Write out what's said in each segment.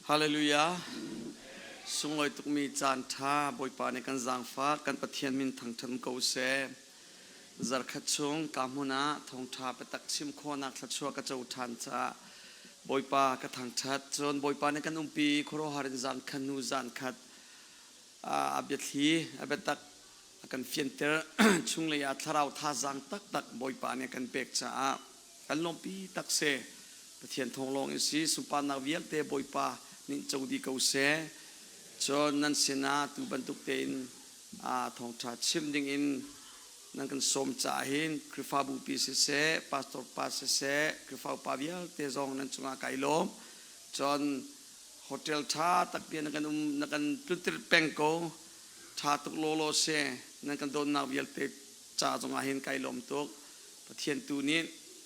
Hallelujah. Sunglawi tukmi caan ṭha Bawipa nih kan zaangfah kan Pathian min thangṭhat ko seh. Zarkhat chung ka hmun ah thawngṭha biatak chim khawhnak thluachuah ka co ṭhan caah Bawipa ka thangṭhat. Cun Bawipa nih kan umpi khuaruahhar in zan khat hnu zan khat a biathli a biatak a kan fianter chunglei ah thlarau thazaang taktak Bawipa nih a kan pek caah kan lawmpi tak si. Pathian thawng lawng in si sunparnak vialte Bawipa nih co dih ko seh. Cun nan sinah tu bantuk tein thawngṭha chim ding in nan kan sawm caah hin Khrihfabu pi siseh, pastor pa siseh, Khrihfa upa vialte zong nan cungah kai lawm. Cun hotel ṭha tak pian na kan um na kan tluntir peng ko. Ṭha tuk lawlaw si. Nan kan dawtnak vialte ca zongah hin kai lawm tuk. Pathian tu nih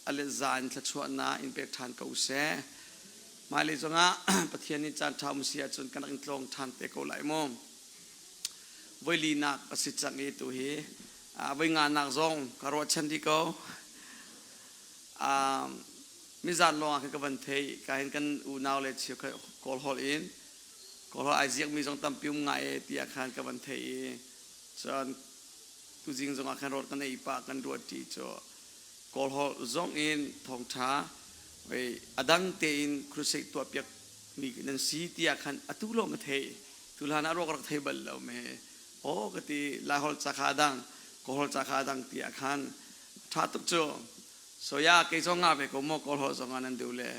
a let za in thluachuahnak in pek ṭhan ko seh. Hmailei zongah Pathian nih caan ṭha um si ahcun kan rak in tlawng ṭhan te ko lai mu. Voi linak a si cang i tu hi voi nganak zong ka ruahchan dih ko. Mizan lawng ah khan ka van thei ka hin kan unau le cheu kawl holh in kawl holh ai ziakmi zong tampi um ngai e tiah khan ka van thei i cun tuzing zongah khan rawl kan ei pah kan ruat ṭi cu kawl holh zong in thawngṭha oi a dang tein crusade tuahpiak mi nan si tiah khan atu lawng ka thei tu hlan ah ruak rak thei bal lo me aw ka ti lai holh ca kha a dang kawl holh ca kha a dang tiah khan ṭha tuk cu so ya kei zong nga ve ko maw kawl holh zong ah nan duh le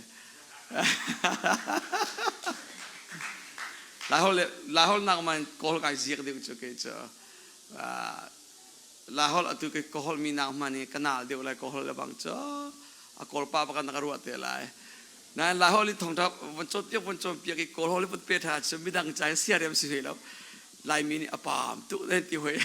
lai holh lai holh nak man kawl kai ziak deuh cu kei cu Lai holh atu ka ka holh mi nak hman hi ka nal deuh lai ka holh le bang cu a kawl pa bak na ka ruah te lai nain lai holh i thongtha von cawn piak von cawn piak i kawl holh i von pe tha cu midang ca in siarem si hlei lo laimi nih a paam tu den ti hoi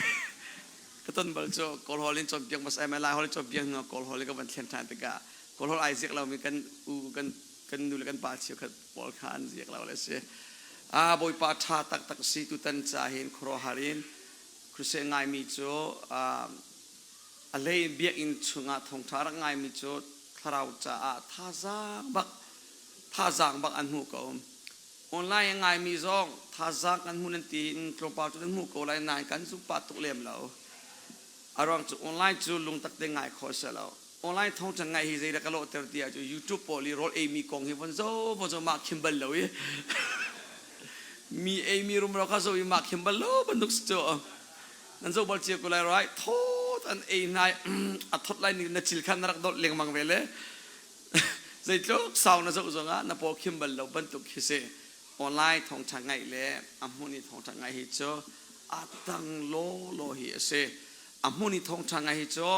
ka ton bal cu kawl holh in cawn piak mas ai lai holh in cawn piak hnu kawl holh i ka van thlen than tikah kawl holh ai ziak lo mi kan u kan kan nu le kan pa chiu khat pawl kha an ziak lo le si a bawipa tha taktak si tutan ca hin khuaruahhar in Crusade ngaimi cu a hlei biakinn chungah thawngṭha rak ngaimi cu thlarau caah thazaang bak thazaang bak an hmu ko. Online a ngaimi zong thazaang kan hmu nan ti in tlawmpal cu nan hmu ko lai nain kan zumpa tuk lem lo. A ruang cu online cu lungtak te ngai khawh si lo. Online thawngṭha ngaih hi zeidah ka lawhter ti ahcun YouTube pawl i rawl eimi kong hi von zo von zo mah khim bal lo i mi eimi rumro kha zo i mah khim bal lo bantuk si cu nan zo bal cia ko lai right thawt an ei hna a thawt lai ni na cil khan na rak dolh lengmang ve le zeitluk sau na zoh zongah na paw khim bal lo bantuk khi si online thawngṭha ngaih le a hmun i thawngṭha ngaih hi cu a tang law law hi a si a hmun i thawngṭha ngaih hi cu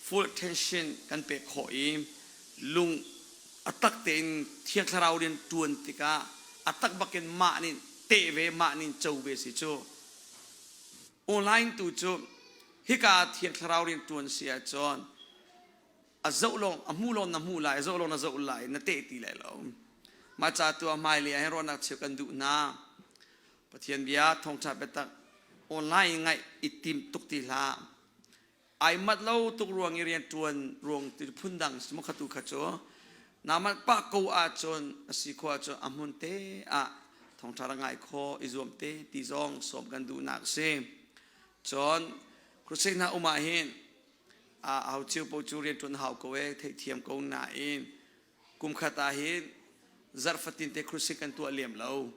full attention kan pek khawh i lung a tak tein thiang thlarau rian ṭuan tikah a tak bakin mah nih teh ve mah nih co ve si cu online tu cu hika thiang thlarau rian ṭuan si ahcun a zoh lawng a hmu lawng na hmu lai a zoh lawng na zoh lai na teh ti lai lo mah ca tu ah hmailei ah hin ruahnak cheu kan duh hna Pathian bia thawngṭha biatak online ngaih i tim tuk ti hlah ai mat lo tuk ruang i rian ṭuan ruang ti phundang si mu khatu kha cu naa manh pah ko ahcun a si khawh ahcun a hmun te ah thawngṭha ra ngai khawh i zuam te ti zong sawm kan duhnak si cun crusade hna um ah hin a hau cio po cu rian ṭuan hau ko e theihthiam ko nain kum khat ah hin zarh fatin te crusade kan tuah lem lo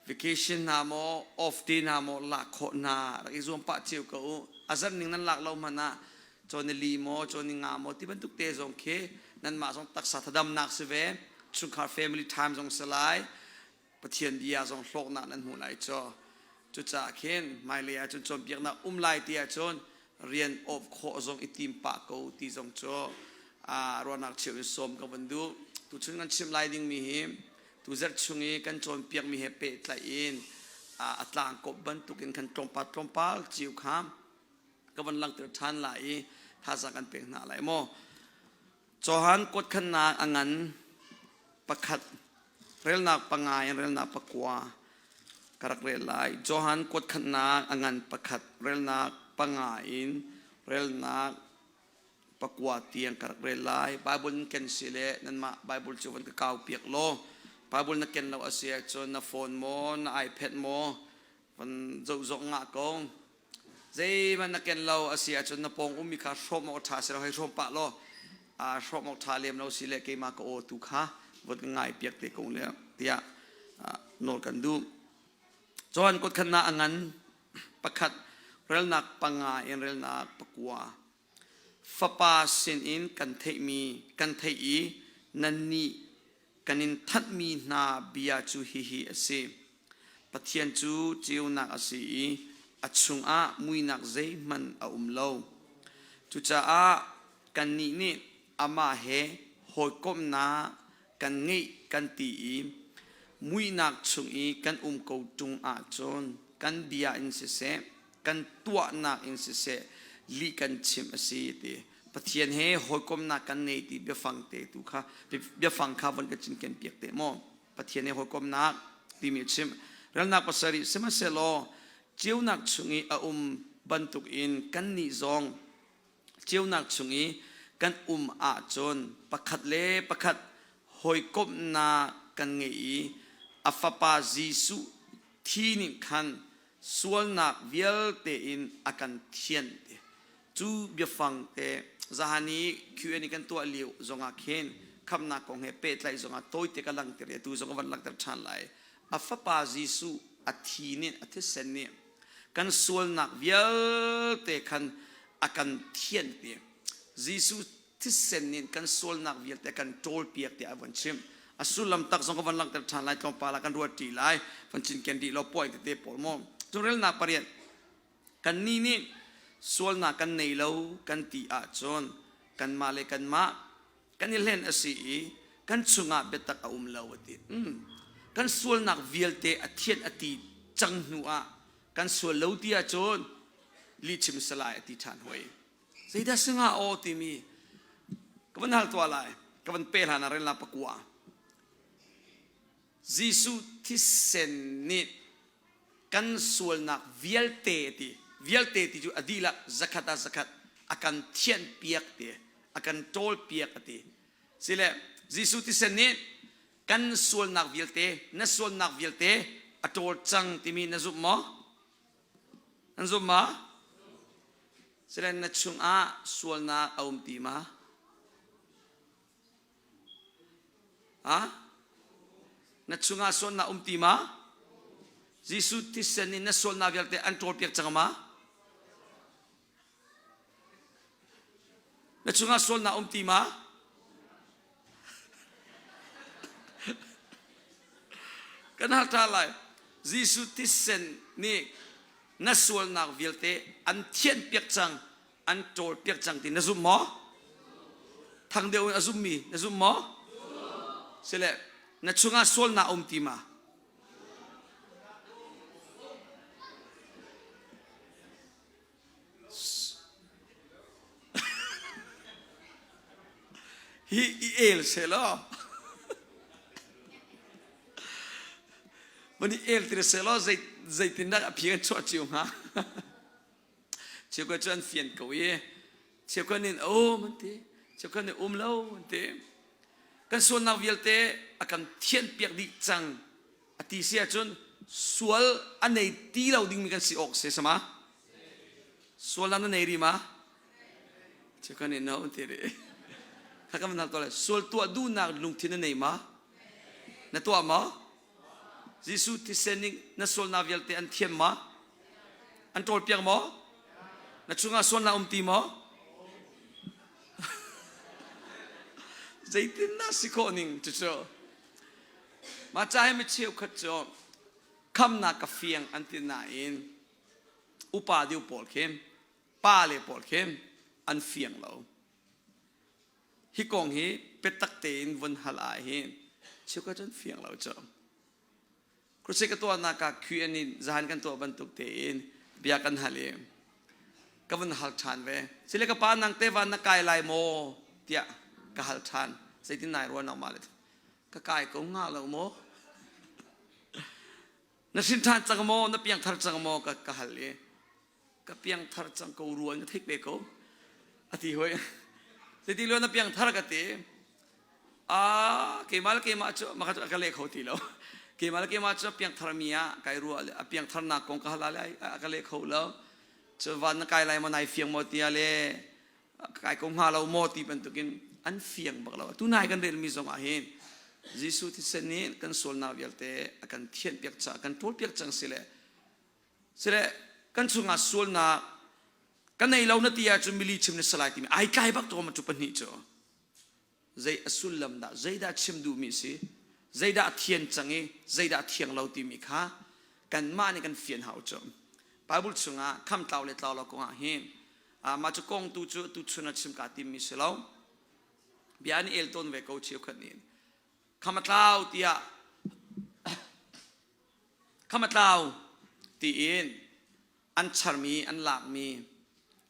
vacation hna maw off day hna maw lak khawh hna rak i zuam pah cio ko u a zan ning nan lak lo hmanh ah cawn li maw cawn nga maw ti bantuk te zong khi nanmah zong taksa thadamnak si ve chungkhar family time zong si lai Pathian bia zong hlawknak nan hmuh lai cu cucaah khin hmailei ah cun cawnpiaknak um lai ti ahcun rian off khawh zong i tim pah ko ti zong cu ruahnak cheu in sawm ka van duh tuchun kan chim lai dingmi hi Tuzarh chung i kan cawnpiakmi he pehtlaih in a tlangkawp bantukin kan tlawmpal tlawmpal cio kha ka van langhter ṭhan lai i thazaang kan pek hna lai maw. Johan kuatkhannak a ngan pakhat relnak panga in relnak pakua ka rak rel lai. Johan kuatkhannak a ngan pakhat relnak panga in relnak pakua tiang ka rak rel lai. Bible in ken si le nanmah Bible cu van ka kau piak law. Bible na ken lo a si ahcun na phone maw na iPad maw van zoh zok ngah ko. Zeihmanh na ken lo a si ahcun na pawng ummi kha hrawm awk ṭha si lo hei hrawm pah law hrawm awk ṭha lem lo si le keimah ka aw tu kha vot ngai piak te ko le tiah nawl kan duh. Cun kutkhannak a ngan pakhat relnak panga in relnak pakua Fapa sinin kan theihmi kan theih i nannih kan in thanhmi hna bia cu hihi a si. Pathian cu ceunak a si i a chungah muinak zeihmanh a um lo. Cucaah kannih nih amah he hawikomhnak kan ngeih kan ti i muihnak chung i kan um ko ṭung ahcun kan bia in siseh kan tuahnak in siseh lih kan chim a si ti Pathian he hawikomhnak kan ngei ti biafang te tu kha biafang kha von ka cinken piak te maw Pathian he hawikomhnak timi chim relnak pasarih sihmanhsehlaw ceunak chung i a um bantuk in kannih zong ceunak chung i kan um ahcun pakhat le pakhat hawikomhnak kan ngei i a fapa Jesuh thi nih khan sualnak vialte in a kan thianh ti cu biafang te zahan i Q&A kan tuah lio zongah khin khamnak kong he pehtlaih zongah tawite ka langhter i atu zong ka van langhter ṭhan lai a fapa Jesuh a thi nih a thisen nih kan sualnak vialte khan a kan thianh pi Jesuh thisen nih kan sualnak vialte kan ṭawlpiak tiah a von chim a sullam tak zong ka van langhter ṭhan lai tlawmpal ah kan ruat ṭi lai van cinken dih law puai tete pawl maw cungrelnak pariat kannih nih sualnak kan nei lo kan ti ahcun kanmah le kanmah kan i hlen a si i kan chungah biatak a um lo a ti kan sualnak vialte a thianh a ti cang hnu ah kan sual lo ti ahcun lihchim salai a ti ṭhan hoi Zeidah si hnga aw timi ka van hal tuah lai. Ka van pe hlan ah rel pakua. Jesuh thisen nih kan sualnak vialte ti vialte ti cu a dihlak zakhat ah zakhat a kan thianh piak ti a kan ṭawl piak a ti sile Jesuh thisen nih kan sualnak vialte na sualnak vialte a ṭawl cang timi na zumh maw An zum ma? Selen na chungah sualnak a um ti ma? Ha? Na chungah sualnak um ti ma? Jesuh thisen in na sualnak vialte an ṭawlpiak cang ma? Na chungah sualnak um ti ma? Kan hal ṭha lai. Jesuh thisen nih na sualnak vialte an thianhpiak cang, an ṭawlpiak cang ti na zum maw? Thang deuh in a zummi na zum maw? Sile na chungah sualnak um ti ma? Hi i el selaw van i el tir selaw zei zeitindah a phi kan chuah cio hnga cheukhat cu an fian ko i cheukhat nih um an ti cheukhat nih um lo an ti kan sualnak vialte a kan thianhpiak dih cang A ti si ahcun sual a nei ti lo dingmi kan si awk si sama? Sual na nei ri ma? Cu kan i no ti ri. Kha kan van to le sual tuah duhnak lungthin na nei ma? Na tuah ma? Jesuh thisen ning na sualnak vialte an thiam ma? An ṭawl piak maw? Na chungah sualnak um ti maw? Zeitin na si khawh ning cucu? Mah ca hi mi cheukhat cu khamnak ka fiang an ti nain upa deuh pawl khi pale pawl khi an fiang lo. Hi kong hi biatak tein vun hal ah hin cheukhat cu an fiang lo cu. Crusade ka tuahnak ah Q&A zahan kan tuah bantuk tein bia kan hal i ka vun hal ṭhan ve. Sile ka pa nang te van na kai lai maw tiah ka hal ṭhan. Zeitin nai ruah nangmah le ka kai ko hnga lo maw? Na hrin ṭhan cang maw? Na piangthar cang maw? Ka, ka hal i ka piangthar cang ko rua na theih pe ko. A ti hoi. Zeiti lo na piangthar ka ti. A keimah le keimah cu maka cu ka leh kho ti lo. Keimah le keimah cu piangthar mi ah kai ruah le a piangtharnak kong ka hal le a ka leh kho lo. Cu van na kai lai maw nai fiang maw tia le kai ko hnga lo maw ti bantukin an fiang bak lo. Tunai kan relmi zong ah hin Jesuh thisen nih kan sualnak vialte a kan thianhpiak caah kan ṭawlpiak cang si le sile kan chungah sualnak ka nei lo na ti ahcun mili chim na si lai timi ai tlai bak to ma cu pahnih cu zei a sullam dah zeidah chim duhmi si zeidah a thian cang i zeidah a thiang lo timi kha kanmah nih kan fian hau cu Bible chungah kham tlau le tlau lo kongah hin mah cu kong tu cu tuchun ah chim ka timmi si lo bia an el tawn ve ko cheukhat nih kham a tlau tiah kham a tlau tiin an charmi an lakmi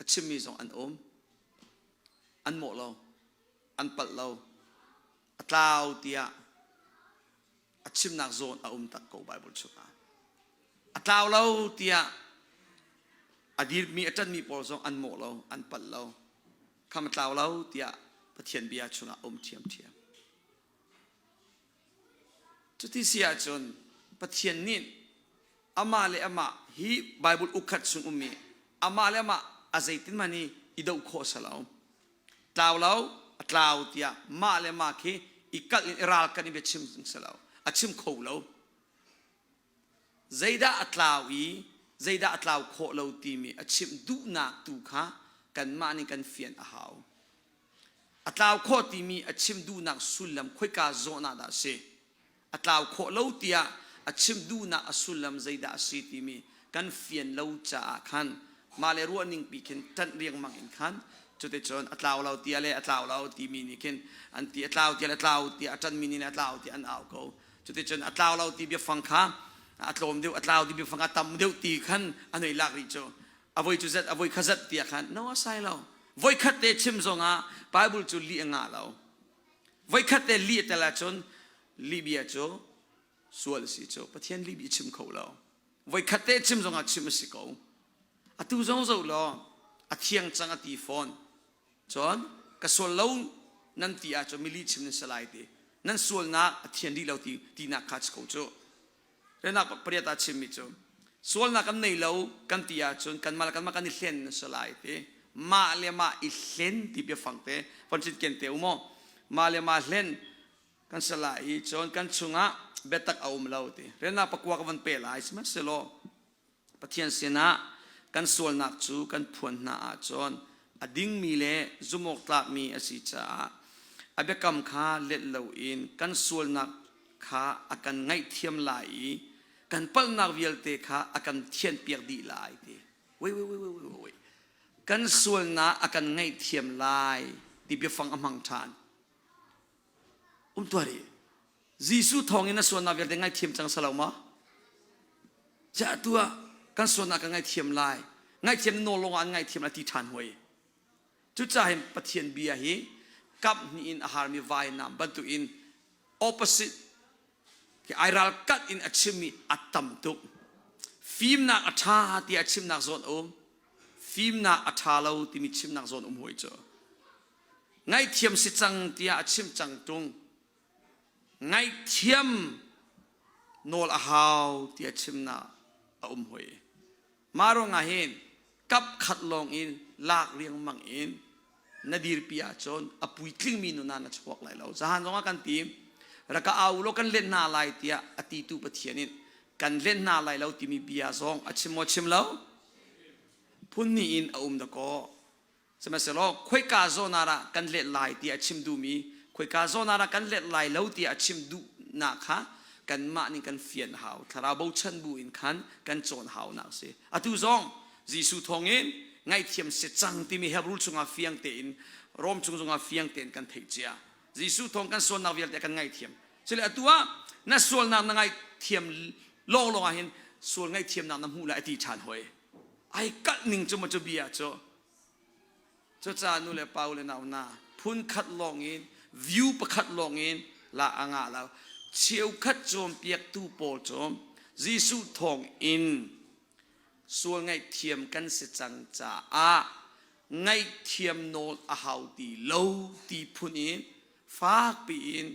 a chimmi zong an um an mawh lo an palh lo a tlau tiah a chimnak zawn a um tak ko Bible chungah a tlau lo tiah a dirmi a ṭanmi pawl zong an mawh lo an palh lo kham a tlau lo tiah Pathian bia chungah um ṭhiamṭhiam Cuti si ahcun Pathian nih amah le amah hi Bible ukkhat chung ummi amah le amah a zeitin hmanh hi i doh khawh a si lo. Tlau lo, a tlau tiah mah le mah khi i kalh in i ralkanh in biachim a si lo. A chim kho lo. Zeidah a tlau i zeidah a tlau khawh lo timi a chimh duhnak tu kha kanmah nih kan fian a hau. A tlau khawh timi a chim duhnak sullam khoika zawn ah dah a si? A tlau khawh lo tiah a chim duhnak a sullam zeidah a si timi kan fian lo caah khan mah le ruahning pi khin ṭanh riangmang in khan cuticun a tlau lo tiah le a tlau lo timi nih khin an ti a tlau tiah le a tlau tiah a ṭanmi nih le a tlau tiah an au ko. Cuticun a tlau lo ti biafang kha a tlawm deuh a tlau ti biafang a tam deuh ti khan an hei lak rih cu. A voi cu zat a voi kha zat tiah khan no a sai lo. Voikhat te chim zongah Bible cu lih a ngah lo. Voikhat te lih a tel ahcun lihbia cu sual a si cu. Pathian lihbia chim kho lo. Voikhat te chim zongah chim a si ko. Atu zong zoh law a thiang cang a ti fawn. Cun ka sual lo nan ti ahcun mi lih chim nan si lai ti. Nan sualnak a thian rih lo ti tinak kha si ko cu. Renak pariat ah chimmi cu sualnak kan nei lo kan ti ahcun kanmah le kanmah kan i hlen a si lai ti mah le mah i hlen ti biafang te von cit ken te u maw mah le mah hlen kan si lai i cun kan chungah biatak a um lo ti renak pakua ka von pe lai sihmanhsehlaw Pathian sinah kan sualnak cu kan phuan hna ahcun a dingmi le zumhawktlakmi a si caah a biakam kha let loin kan sualnak kha a kan ngaihthiam lai i kan palhnak vialte kha a kan thianhpiak dih lai ti. Wait, wait, wait, wait, wait, wait. Kan sualnak a kan ngaihthiam lai ti biafang a hmang ṭhan. Um tuah rih. Jesuh thawngin na sualnak vialte ngaithiam cang salo ma? Ziah atu ah kan sualnak kan ngaithiam lai. Ngaihthiam nawl lawng ah an ngaithiam lai ti ṭhan hoi. Cucaah hin Pathian bia hi kap hnih in a harmi vainam bantukin opposite ai ralkanh in a chimmi a tam tuk. Fimnak a ṭha tiah a chimnak zawn um. Fimnak a ṭha lo timi chimnak zawn um hoi cu. Ngaihthiam si cang tiah a chimh cang ṭung. Ngaihthiam nawl a hau tiah chimnak a um hoi. Mah ruangah hin kap khat lawng in lak riangmang in na dirpi ahcun a puitlingmi nun ah na chuak lai lo. Zahan zongah kan ti rak ka au law kan let hna lai tiah a titu Pathian in kan let hna lai lo timi bia zong a chim maw chim lo? Phun hnih in a um dakaw. Sihmanhsehlaw khoika zawn ah dah kan let lai tiah a chim duhmi, khoika zawn ah dah kan let lai lo tiah a chim duhnak kha kanmah nih kan fian a hau. Thlarau bochan bu in khan kan cawn haunak a si. Atu zong Jesuh thawngin ngaihthiam si cang timi Hebrew chungah fiang tein Rom chung zongah fiang tein kan theih cia. Jesuh thawng kan sualnak vialte kan ngaihthiam. Cule atu ah na sualnak na ngaihthiam lawnglawng ah hin sual ngaihthiamnak na hmuh lai a ti ṭhan hoi. Ai kalh ning cu maw cu bia cu Cucaah nu le pa u le nau hna phun khat lawngin view pakhat lawngin la a ngah lo. Cheukhat cawnpiaktu pawl cu Jesuh thawng in sual ngaihthiam kan si cang caah ngaihthiam nawl a hau ti lo ti phun in Fak piin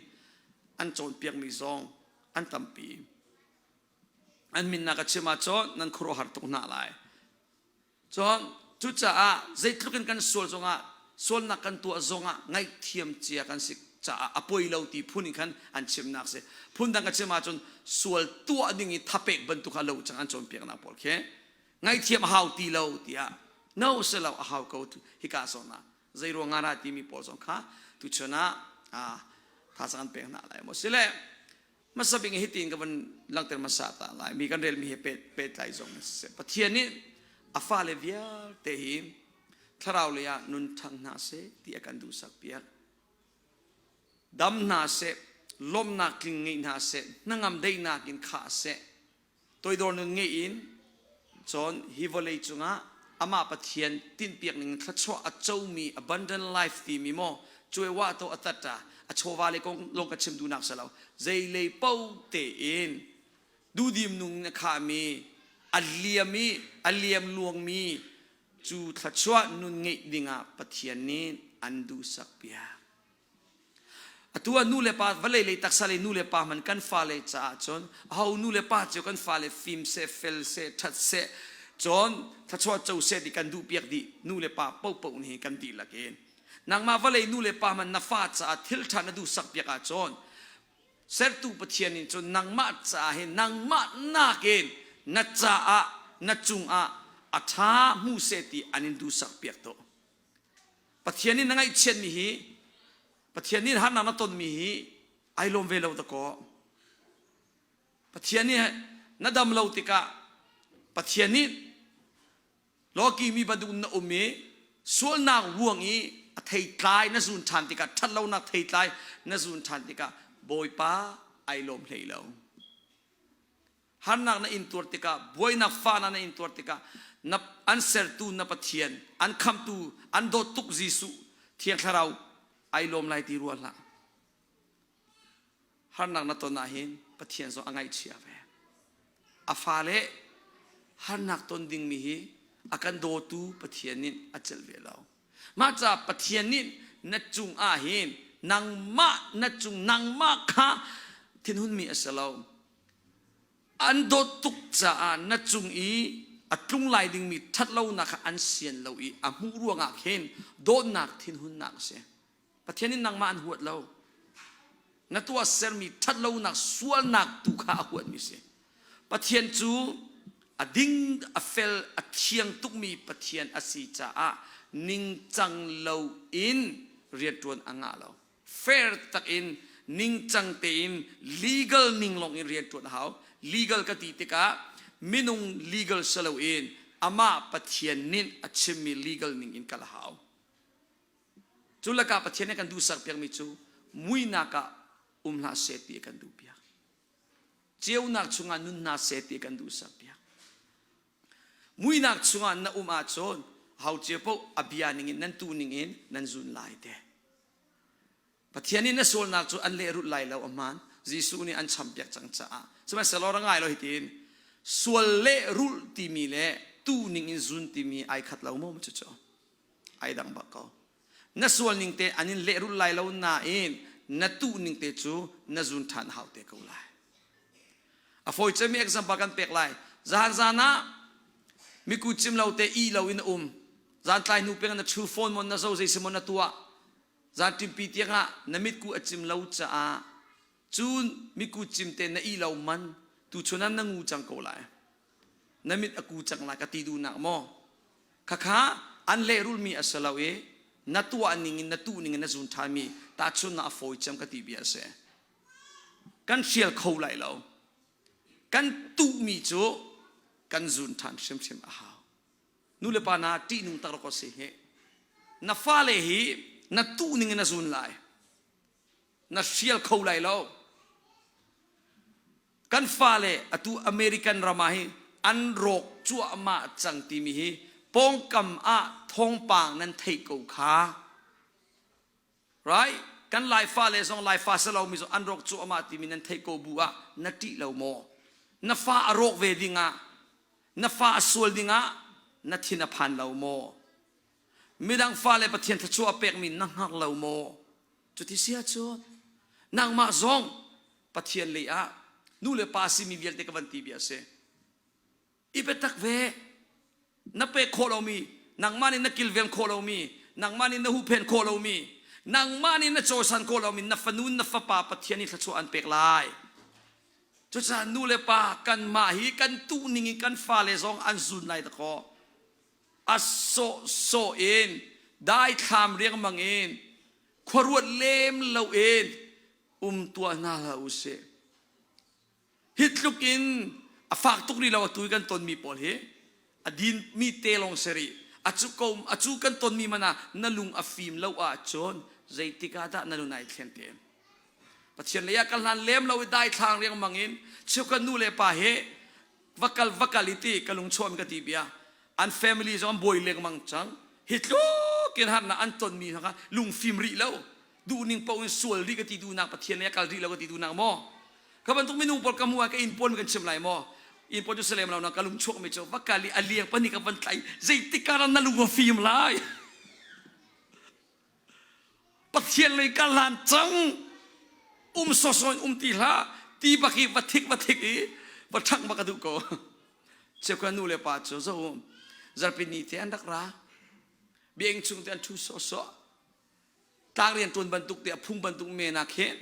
an cawnpiakmi zong an tampi. An minnak a chim ahcun nan khuaruahhar tuk hna lai. Cun cucaah zeitluk in kan sual zongah sualnak kan tuah zongah ngaihthiam cia kan si caah a poi lo ti phun in khan an chimnak si. Phundang ka chim ahcun sual tuah ding i thapek bantuk a lo cang an cawnpiaknak pawl khi. Ngaihthiam a hau ti lo tiah no si lo a hau ko hika zawn ah zei ruang ah dah timi pawl zong kha tuchun ah thazaang an pek hna lai maw sile hmasa bik hitin ka van langhter hmasa ta lai mi kan relmi he pehtlai zong siseh Pathian nih a fale vialte hi thlarau lei ah nun ṭhang hna seh ti a kan duhsak piak dam hna seh lawmhnak tling ngei hna seh hnangam daihnak in khah seh Toidor nun ngei in cun hi vawlei cungah amah Pathian tinhpiak ning thluachuah a comi abundant life timi maw cuai to a tatta a chawva le kong lawng ka chim duhnak si lo zeilei po tein duhdim nung in a khahmi a liam i a liam luangmi cu thluachuah nun ngeih dingah Pathian nih an duhsak piak. Atu ah nu le pa vawlei lei taksa lei nu le pa hmanh kan fale caah cun aho nu le pa cio kan fale fim seh fel seh ṭhat seh cun thluachuah co seh ti kan duhpiak dih nu le pa paohpaoh nih kan dihlak in nangmah vawlei nu le pa hmanh na fa caah thil ṭha na duhsak piak ahcun sertu Pathian in cun nangmah caah hin nangmah nakin na caah na cungah a ṭha hmu seh ti an in duhsak piak tuah. Pathian nih na ngaihchiatmi hi Pathian nih harnak na tonmi hi ai lawm ve lo dakaw. Pathian nih na dam lo tikah Pathian nih lawki mi bantuk na um i sualnak ruang i a theitlai na zun ṭhan tikah ṭhatlonak theitlai na zun ṭhan tikah Bawipa ai lawm hlei lo. Harnak na intuar tikah, buainak fahnak na intuar tikah, na, an sertu na Pathian, an khamtu, an dawt tuk Jesuh, Thiang Thlarau ai lawm lai ti rua hlah. Harnak na ton ah hin Pathian zong a ngaihchia ve. A fale harnak ton dingmi hi a kan dawtu Pathian nih a celh ve lo. Mah caah Pathian nih na cung ah hin nangmah na cung nangmah kha thinhunmi a si lo. An dawt tuk caah na cung i a tlung lai dingmi ṭhatlonak kha an sian lo i a hmuh ruangah khin dawtnak thinhunnak a si. Pathian nih nangmah an huat lo. Na tuahsermi ṭhatlonak sualnak tu kha a huatmi si. Pathian cu a ding, a fel, a thiang tukmi Pathian a si caah ningcang loin rianṭuan a ngah lo. Fair tak in ningcang tein legal ning lawng in rianṭuan a hau. Legal ka ti tikah minung legal si loin amah Pathian nih a chimmi legal ning in kal a hau. Cu lakah Pathian nih a kan duhsak piakmi cu muinak ah um hlah seh ti a kan duhpiak. Ceunak chungah nun hna seh ti a kan duhsak piak. Muinak chungah na um ahcun hau cio paoh a bia ningin nan tu ningin nan zun lai te. Pathian nih na sualnak cu an lehrulh lai lo a hmaan. Jesuh nih an champiak cang caah. Sihmanhsehlaw ra ngai lo hitin sual lehrulh timi le tu ningin zun timi ai khat lo maw cucu? Ai dang bak ko. Na sual ning te an in lehrulh lai lo nain na tuh ning te cu na zun ṭhan hau te ko lai. A fawi cemmi example kan pek lai. Zahan zan ah miku cim lo te i lo in a um. Zan tlai hnu peng na ṭhu phone mon na zo zei si mon na tuah. Zan ṭimpi tiangah na mitku a cim lo caah cun miku cim te na i lo man tuchun ah na ngu cang ko lai. Na mit a ku cang lai ka ti duhnak maw? Khakha an lehrulmi a si lo i na tuah ning in na tuh ning in na zun ṭhanmi tahchunhnak a fawi cem ka ti bia a si. Kan hrial kho lai lo. Kan tuhmi cu kan zun ṭhan hrimhrim a hau. Nu le pa hna ṭihnung tak rak si hi. Na fale hi na tuh ning in na zun lai. Na hrial kho lai lo. Kan fale atu American ram ah hi an rawk cuahmah cang timi hi pawngkam ah thawngpang nan theih ko kha. Right? Kan Laifa le zong Laifa si lomi zong an rawk cuahmah timi nan theih ko bu ah na ṭih lo maw? Na fa a rawk ve dingah, na fa a sual dingah na thin a phan lo maw? Midang fale Pathian thluachuah a pekmi na hngar lo maw? Cuti si ahcun nangmah zong Pathian lei ah nu le pa simi vialte ka van ti bia a si. I biatak ve. Na pek khawh lomi, nangmah nih na kilven khawh lomi, nangmah nih na huhphenh khawh lomi, nangmah nih na cawisan khawh lomi na fanu na fapa Pathian nih thluachuah an pek lai. Cucaah nu le pa kanmah hi kan tuh ning in kan fale zong an zun lai dakaw. A sawhsawh in daithlam riangmang in khuaruat lem lo in um tuah hna hlah u sih. Hi tluk in a fak tuk rih lo atu i kan tonmi pawl hi a din mi te lawng si rih. A cu ko a cu kan tonmi man ah na lung a fim lo ahcun zeitik ah dah na nun ai thlen te? Pathian lei ah kan hlan lem lo i daithlang riangmang in cheukhat nu le pa he va kal va kal i ti ka lung chuam ka ti bia. An family zong an buai lengmang cang. Hi tluk in harnak an tonmi hna kha lungfim rih lo. Duhning paoh in sual rih ka ti duhnak Pathian lei ah kal rih lo ka ti duhnak maw? Ka bantuk minung pawl ka hmuh ah ka inn pawl kan chim lai maw? Inn pawl cu si lem lo na ka lung chuakmi cu va kal i a liang pahnih ka van tlai zeitik ah na lung a fim lai? Pathian lei ka hlan cang um sawsawh in um ti hlah ti bak i va thik va thik i va ṭhangh bak ka duh ko. Cheukhat nu le pa cu zo zarpi ni te an rak ra biakinn chung te an ṭhu sawhsawh tlang rian ṭuan bantuk te a phung bantuk men ah khin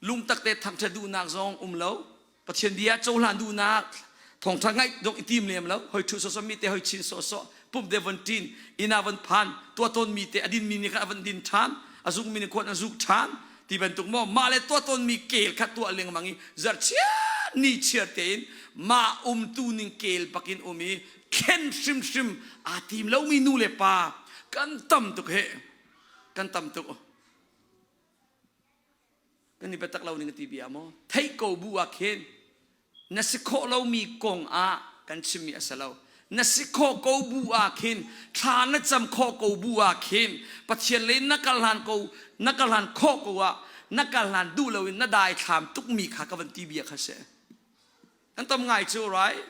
lungtak te thangṭhat duhnak zong um lo Pathian bia cohlan duhnak thawngṭha ngaih dong i tim lem lo hoi ṭhu sawsawh mi te hoi chin sawsawh pump de von ṭin inn ah von phan tuah tawn mi te a din mi nih khan a van din ṭhan a zuk mi nih khuan a zuk ṭhan ti bantuk maw mah le tuah tawn mi kel kha tuah lengmang i zarhchiar ni chiar tein mah umtu ning kel bakin um i thlen hrimhrim aa tim lomi nu le pa kan tam tuk he kan tam tuk kan i biatak lo ning ti bia maw theih ko bu ah khin na si khawh lomi kong ah kan chimmi a si lo na si khawh ko bu ah khin thla na cam khawh ko bu ah khin Pathian lei na kal hlan ko na kal hlan khawh ko ah na kal hlan duh loin na dai thlam tukmi kha ka van ti bia kha si kan tam ngai cu right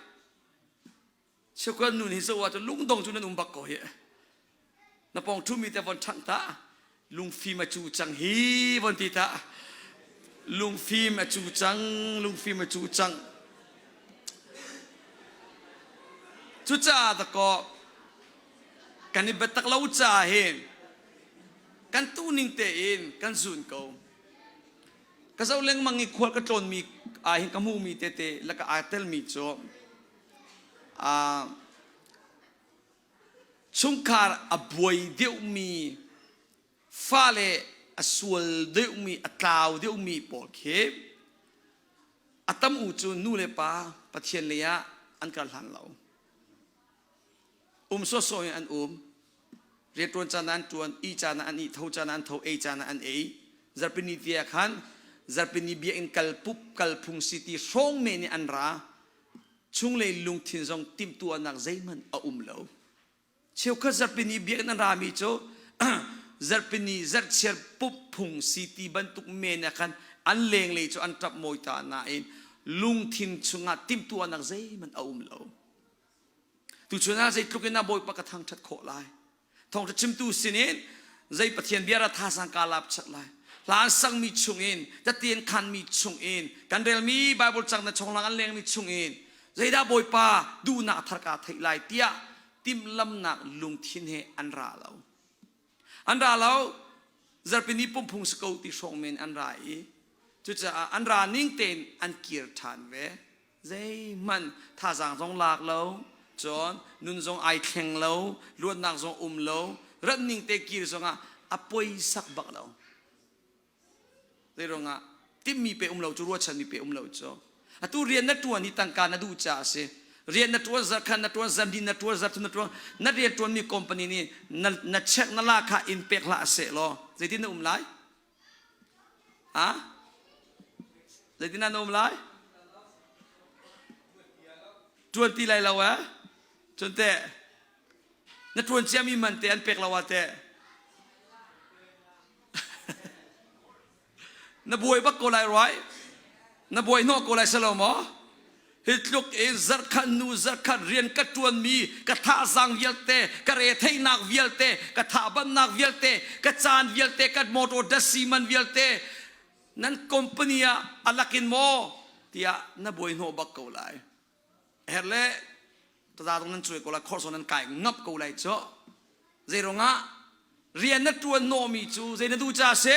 Cheukhat nun hi zoh ahcun lungdong cu nan um bak ko hi. Na pawng ṭhumi te von ṭhangh ta. Lungfim a cu cang hi von ti ta. Lungfim a cu cang, lungfim a cu cang. Cucaah dakaw kan i biatak lo caah hin kan tuning tein kan zun ko. Ka zoh lengmang i khual ka tlawnmi ah hin ka hmuhmi tete laka aa telmi cu Chungkhar a buai deuhmi, fale a sual deuhmi, a tlau deuhmi pawl khi a tam u cu nu le pa Pathian lei ah an kal hlan lo. Um sawsawh in an um. Rianṭuan caan ah an ṭuan, ih caan ah an ih, tho caan ah an tho, ei caan ah an ei. Zarhpini ti ah khan zarhpini biakinn kal pup kal phung si ti hrawng men in an ra. Chunglei lungthin zong timhtuahnak zeihmanh a um lo. Cheukhat zarhpini biakinn an rami cu zarhpini zarhchiar pup phung si ti bantuk men ah khan an lenglei cu an ṭap mawi ta nain lungthin chungah timhtuahnak zeihmanh a um lo. Tuchun ah zeitluk in a Bawipa ka thangṭhat khawh lai. Thawngṭha chimtu sinin zei Pathian bia ra thazang ka lap chat lai. Hla an sakmi chungin, tatian khanmi chungin, kan relmi Bible cang na chonglang an lengmi chungin, zeidah Bawipa duhnak thar ka theih lai tiah timhlamnak lungthin he an ra lo. An ra lo, zarhpini pumphung si ko ti hrawng men an ra i cucaah an ra ning tein an kir ṭhan ve. Zeihmanh thazaang zong lak lo, cun nun zong ai thleng lo, luatnak zong um lo, rat ning te kir zongah a poisak bak lo. Zeiruangah timmi pe um lo cu ruahchanmi pe um lo cu. Atu rian na ṭuan hi tangka na duh caah a si. Rian na ṭuan zarkhat na ṭuan zarhnih na ṭuan zarthum na ṭuan na rian ṭuanmi company nih na, na check na la kha in pek hlah seh law zeitin na um lai? Ah? Zeitin na um lai? Ṭuan ti lai lo eh? Cun teh na ṭuan ciami man te an pek lo ah teh na buai bak ko lai right? Na buai hnawh ko lai salo maw? Hi tluk in zarhkhat nu zarhkhat rian ka ṭuanmi ka thazaang vialte, ka retheihnak vialte, ka thabannak vialte, ka caan vialte, ka motor dasi man vialte nan company ah a lakin maw tiah na buai hnawh bak ko lai. Her le taza dong nan cuai ko lai, khorso nan kai ngap ko lai cu. Zei ruangah rian na ṭuan hnawhmi cu zei na duh ca si?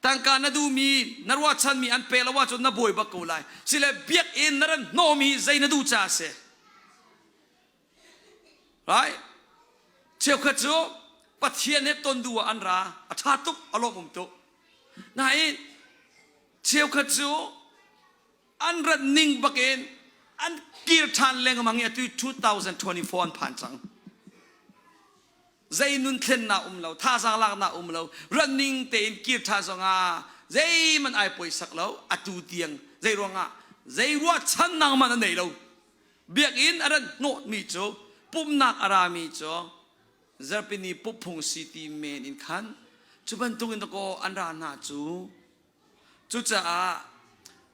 Tangka na duhmi, na ruahchanmi an pe lo ahcun na buai bak ko lai. Sile biakinn na ran hnawhmi zei na duh ca si? Right? Cheukhat cu Pathian he ton duh ah an ra. A ṭha tuk, a lawmh um tuk. Nain cheukhat cu an rat ning bakin an kir ṭhan lengmang i atu 2024 an phan cang. Zei nun thlennak um lo, thazaang laknak um lo, rat ning tein kir ṭhan zongah zeihmanh ai poisak lo, atu tiang zei ruangah zei ruahchannak man a nei lo. Biakinn a rat hnawhmi cu pumhnak a rami cu zarhpini pumhphung si ti men in khan cu bantukin dakaw an ra hna cu. Cucaah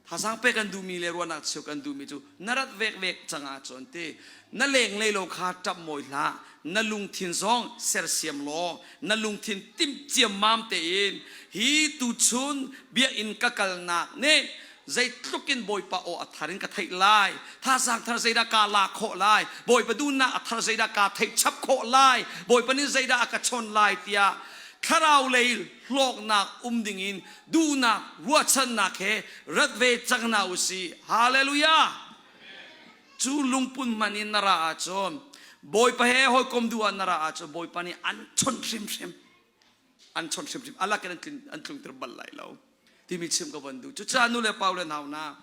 thazaang pek kan duhmi le ruahnak cheu kan duhmi cu na rat vekvek cang ahcun ti na lenglei lo kha ṭap mawi hlah, na lungthin zong sersiam law na lungthin timh ciammam tein hi tuchun biakinn ka kalnak nih zeitluk in Bawipa aw a thar in ka theih lai, thazaang thar zeidah kaa lak khawh lai, Bawipa duhnak a thar zeidah kaa theih chap khawh lai, Bawipa nih zeidah a ka chawn lai tiah thlarau lei hlawknak um dingin duhnak ruahchannak he rat ve cang hna u sih. Hallelujah! Cu lungpun hman in na ra ahcun Bawipa he hawikom duh ah na ra ahcun Bawipa nih an chawnh hrimhrim. An chawnh hrimhrim. Alak in an tlungter bal lai lo. Timi chim ka van duh. Cucaah nu le pa le nau na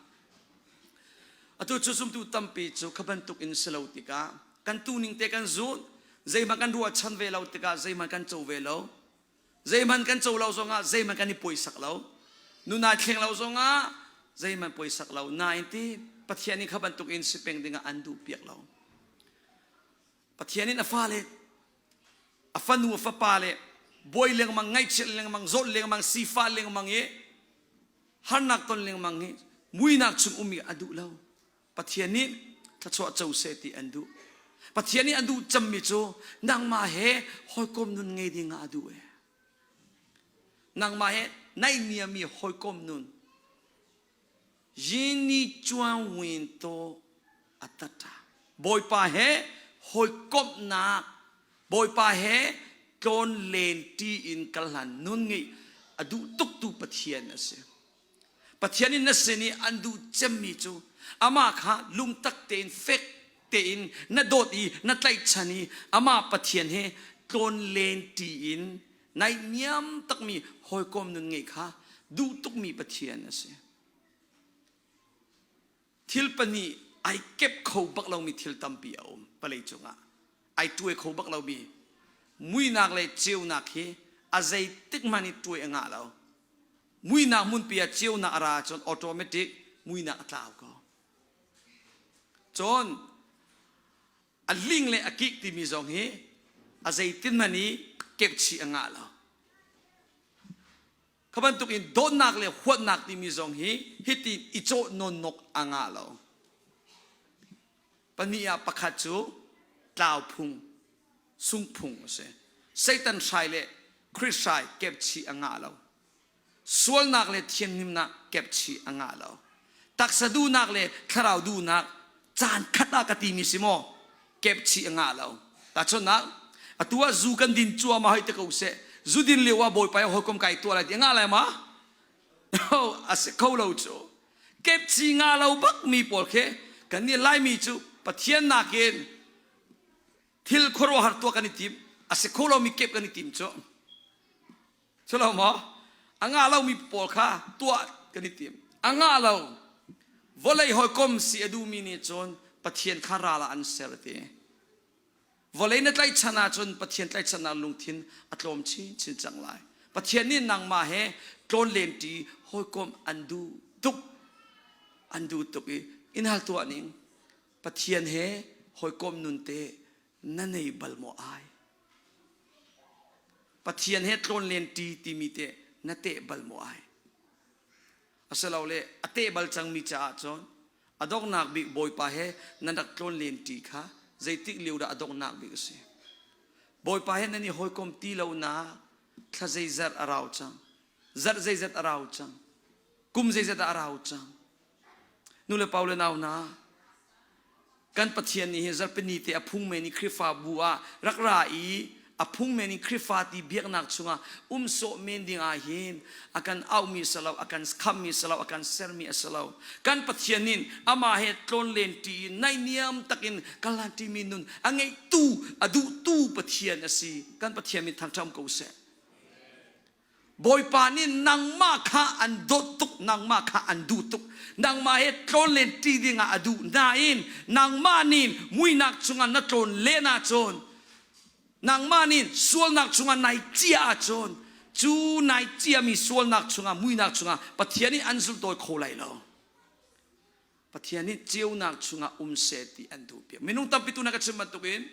atu cu zumtu tampi cu kha bantuk in si lo tikah kan tuning te kan zun zeihmanh kan ruahchan ve lo tikah zeihmanh kan co ve lo. Zeihmanh kan co lo zongah zeihmanh kan i puaisak lo. Nun ai thleng lo zongah zeihmanh puaisak lo. Nain ti Pathian nih kha bantuk in si peng dingah an duh piak lo. Pathian in a fale a fanu a fapa le buai lengmang ngaihchiat lengmang zawt lengmang sifah lengmang i harnak ton lengmang hi muinak chung ummi a duh lo. Pathian nih thluachuah co seh ti an duh. Pathian nih an duh cemmi cu nangmah he hawikom nun ngei ding ah a duh e. Nangmah he naihniami hawikom nun Yini chuan win to atata. Bawipa he hawikomhnak Bawipa he tlawn len ṭi in kal hlan nun ngeih a duh tuktu Pathian a si. Pathian in na sin i an duh cemmi cu amah kha lungtak tein fek tein na dawt i na tlaihchan i amah Pathian he tlawn len ṭi in naihniam takmi hawikom nun ngeih kha duh tukmi Pathian a si. Thil pahnih ai kep kho bak lomi thil tampi a um vawlei cungah. Ai tuai kho bak lomi muinak le ceunak hi a zeitik hmanh i tuai a ngah lo. Muinak hmunpi ah ceunak a ra ahcun automatic muinak a tlau ko. Cun a ling le a kik timi zong hi a zeitin hmanh i kepchih a ngah lo. Kha bantuk in dawtnak le huatnak timi zong hi hiti i cawh nawnnok a ngah lo. Pahnih ah pakhat cu tlau phung, sung phung a si. Satan hrai le Khrih hrai kepchih a ngah lo. Sualnak le thianhlimnak kepchih a ngah lo. Taksa duhnak le thlarau duhnak caan khat ah ka timi si maw? Kepchih a ngah lo. Tahchunhnak, atu ah zu kan din cuahmah hoi te ko seh. Zu din lio ah Bawipa he hawikom kai tuah lai ti a ngah lai ma? No, a si kho lo cu. Kepchi ngah lo bak mi pawl khi kan nih Laimi cu Pathian nakin thil khuaruahhar tuah kan i tim. A si kho lomi kep kan i tim cu. Culo maw? A ngah lomi pawl kha tuah kan i tim. A ngah lo. Vawlei hawikom si a duhmi nih cun Pathian kha ral ah an ser ti. Vawlei na tlaihchan ahcun Pathian tlaihchannak lungthin a tlawm chinchin cang lai. Pathian nih nangmah he tlawn lenṭi hawikom an duh tuk. An duh tuk i in hal tuah ning. Pathian he hawikom nun te na nei bal maw ai? Pathian he tlawn lenṭi timi teh na teh bal maw ai? Asilole a teh bal cangmi caah cun. A donghnak bik Bawipa he nan rak tlawn len ṭi kha zeitik lio dah a donghnak bik a si? Bawipa he nan i hawikom ti lo na thla zeizat a rau cang, zarh zeizat a rau cang, kum zeizat ah a rau cang. Nu le pa le nau hna, kan Pathian nih hi zarhpini te a phung men i Khrihfabu ah rak ra i a phung men in Khrihfa ti biaknak chungah um sawh men ding ah hin a kan auhmi si lo, a kan khammi si lo, a kan sermi a si lo. Kan Pathian nih amah he tlawnlen ṭi in naihniam takin kalan ṭimi nun a ngeihtu, a duhtu Pathian a si. Kan Pathian min thangṭhat um ko seh. Bawipa nih nangmah kha an dawt tuk, nangmah kha an duh tuk. Nangmah he tlawnlen ṭi dingah a duh nain nangmah nih muihnak chungah na tlawn len ahcun nangmah nih sualnak chungah nai ciah ahcun cu nai ciami sualnak chungah muihnak chungah Pathian nih an zultawi kho lai lo. Pathian nih ceunak chungah um seh ti an duh piak. Minung tampi tu na ka chim bantukin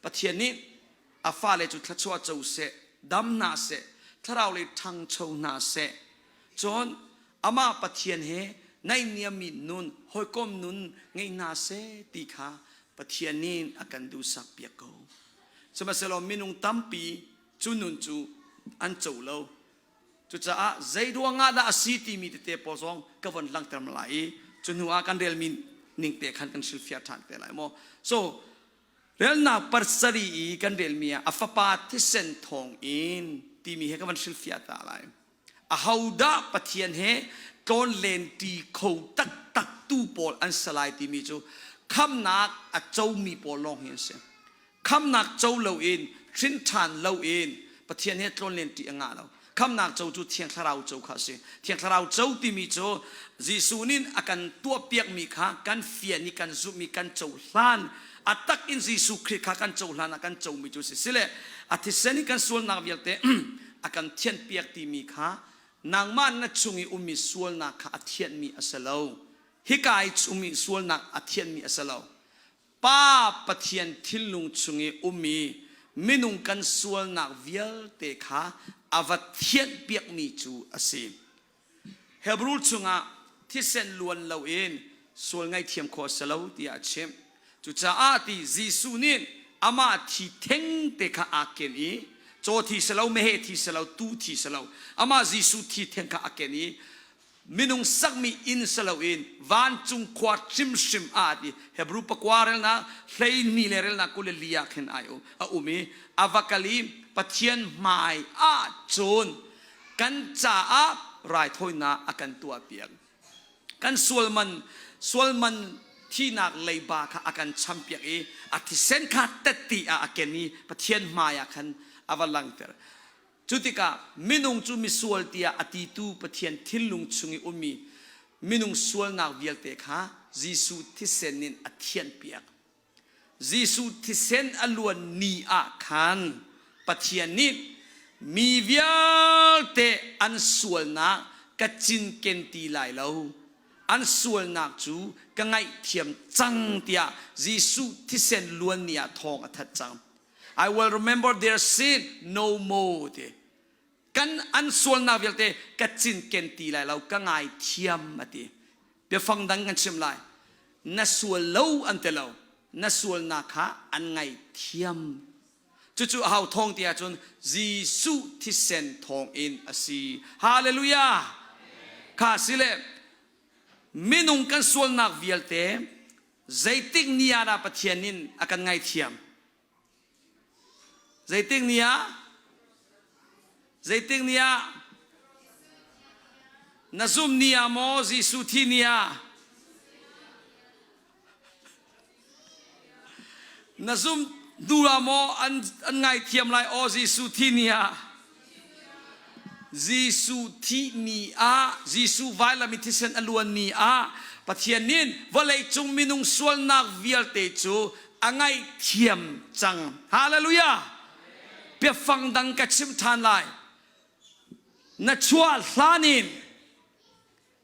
Pathian nih a fale cu thluachuah co seh, dam hna seh, thlarau lei ṭhangcho hna seh. Cun amah Pathian he naihniammi nun, hawikom nun ngei hna seh ti kha Pathian nih a kan duhsak piak ko. Sihmanhsehlaw minung tampi cu nun cu an co lo. Cucaah zei ruangah dah a si timi tete pawl zong ka von langhter lai i cu hnu ah kan relmi ning te khan kan hrilhfiah ṭhan te lai maw. So relnak pasarih i kan relmi ah a fapa thisen thawng in timi he ka van hrilhfiah ta lai. Ahodah Pathian he tlawnlen ṭi kho taktak tu pawl an si lai timi cu khamnak a comi pawl lawng hi an si. Khamnak co loin hrin ṭhan loin Pathian he tlawnlen ṭi a ngah lo. Khamnak co cu Thiang Thlarau co kha a si. Thiang Thlarau co timi cu Jesuh nih a kan tuahpiakmi kha kan fian i kan zumh i kan cohlan. A tak in Jesuh Khrih kha kan cohlan ah kan comi cu a si. Sile a thisen in kan sualnak vialte a kan thianhpiak timi kha nangmah na chung i ummi sualnak kha a thianhmi a si lo. Hika i ummi sualnak a thianhmi a si lo. Pa Pathian thinlung chung i ummi minung kan sualnak vialte kha a va thianhpiakmi cu a si. Hebrew chungah thisen luan loin sual ngaihthiam khawh a si lo tiah a chimh. Cucaah ti Jesuh nih amah thi thengte kha aa ken i caw thi si lo, meheh thi si lo, tuu thi si lo, amah Jesuh thi theng kha a ken i minung sakmi inn si loin vancung khua hrimhrim ah ti Hebrew pakua relnak 12 le relnak 24 ah khin ai a um i a va kal i Pathian hmai ah cun kan caah raithawinak a kan tuahpiak kan sualman sualman thihnak leiba kha a kan champiak i a thisen kha tetti ah a ken i Pathian hmai ah khan a va langter Cu tikah minung cu misual tiah a titu Pathian thinlung chung i ummi minung sualnak vialte kha Jesuh thisen in a thianhpiak. Jesuh thisen a luan ni ah khan Pathian nih mi vialte an sualnak ka cinken ti lai lo. An sualnak cu ka ngaihthiam cang tiah Jesuh thisen luan ni ah thawng a that cang. I will remember their sin no more ti. Kan an sualnak vialte ka cinken ti lai lo, ka ngaithiam a ti. Biafang dang kan chim lai. Na sual lo an ti lo. Na sualnak kha an ngaithiam. Cucu a hau thawng ti ahcun Jesuh thisen thawng in a si. Hallelujah! Kha si le minung kan sualnak vialte Zeitik ni ah dah Pathian nih a kan ngaithiam? Zeitik ni ah? Zeitik ni ah? Na zumh ni ah maw Jesuh thi ni ah? Na zumh hnu ah maw an, an ngaithiam lai aw Jesuh thi ni ah? Jesuh thih ni ah, Jesuh vailam i thisen a luan ni ah Pathian nih vawleicung minung sualnak vialte cu a ngaihthiam cang. Hallelujah! Biafang dang ka chim ṭhan lai. Na chuah hlan in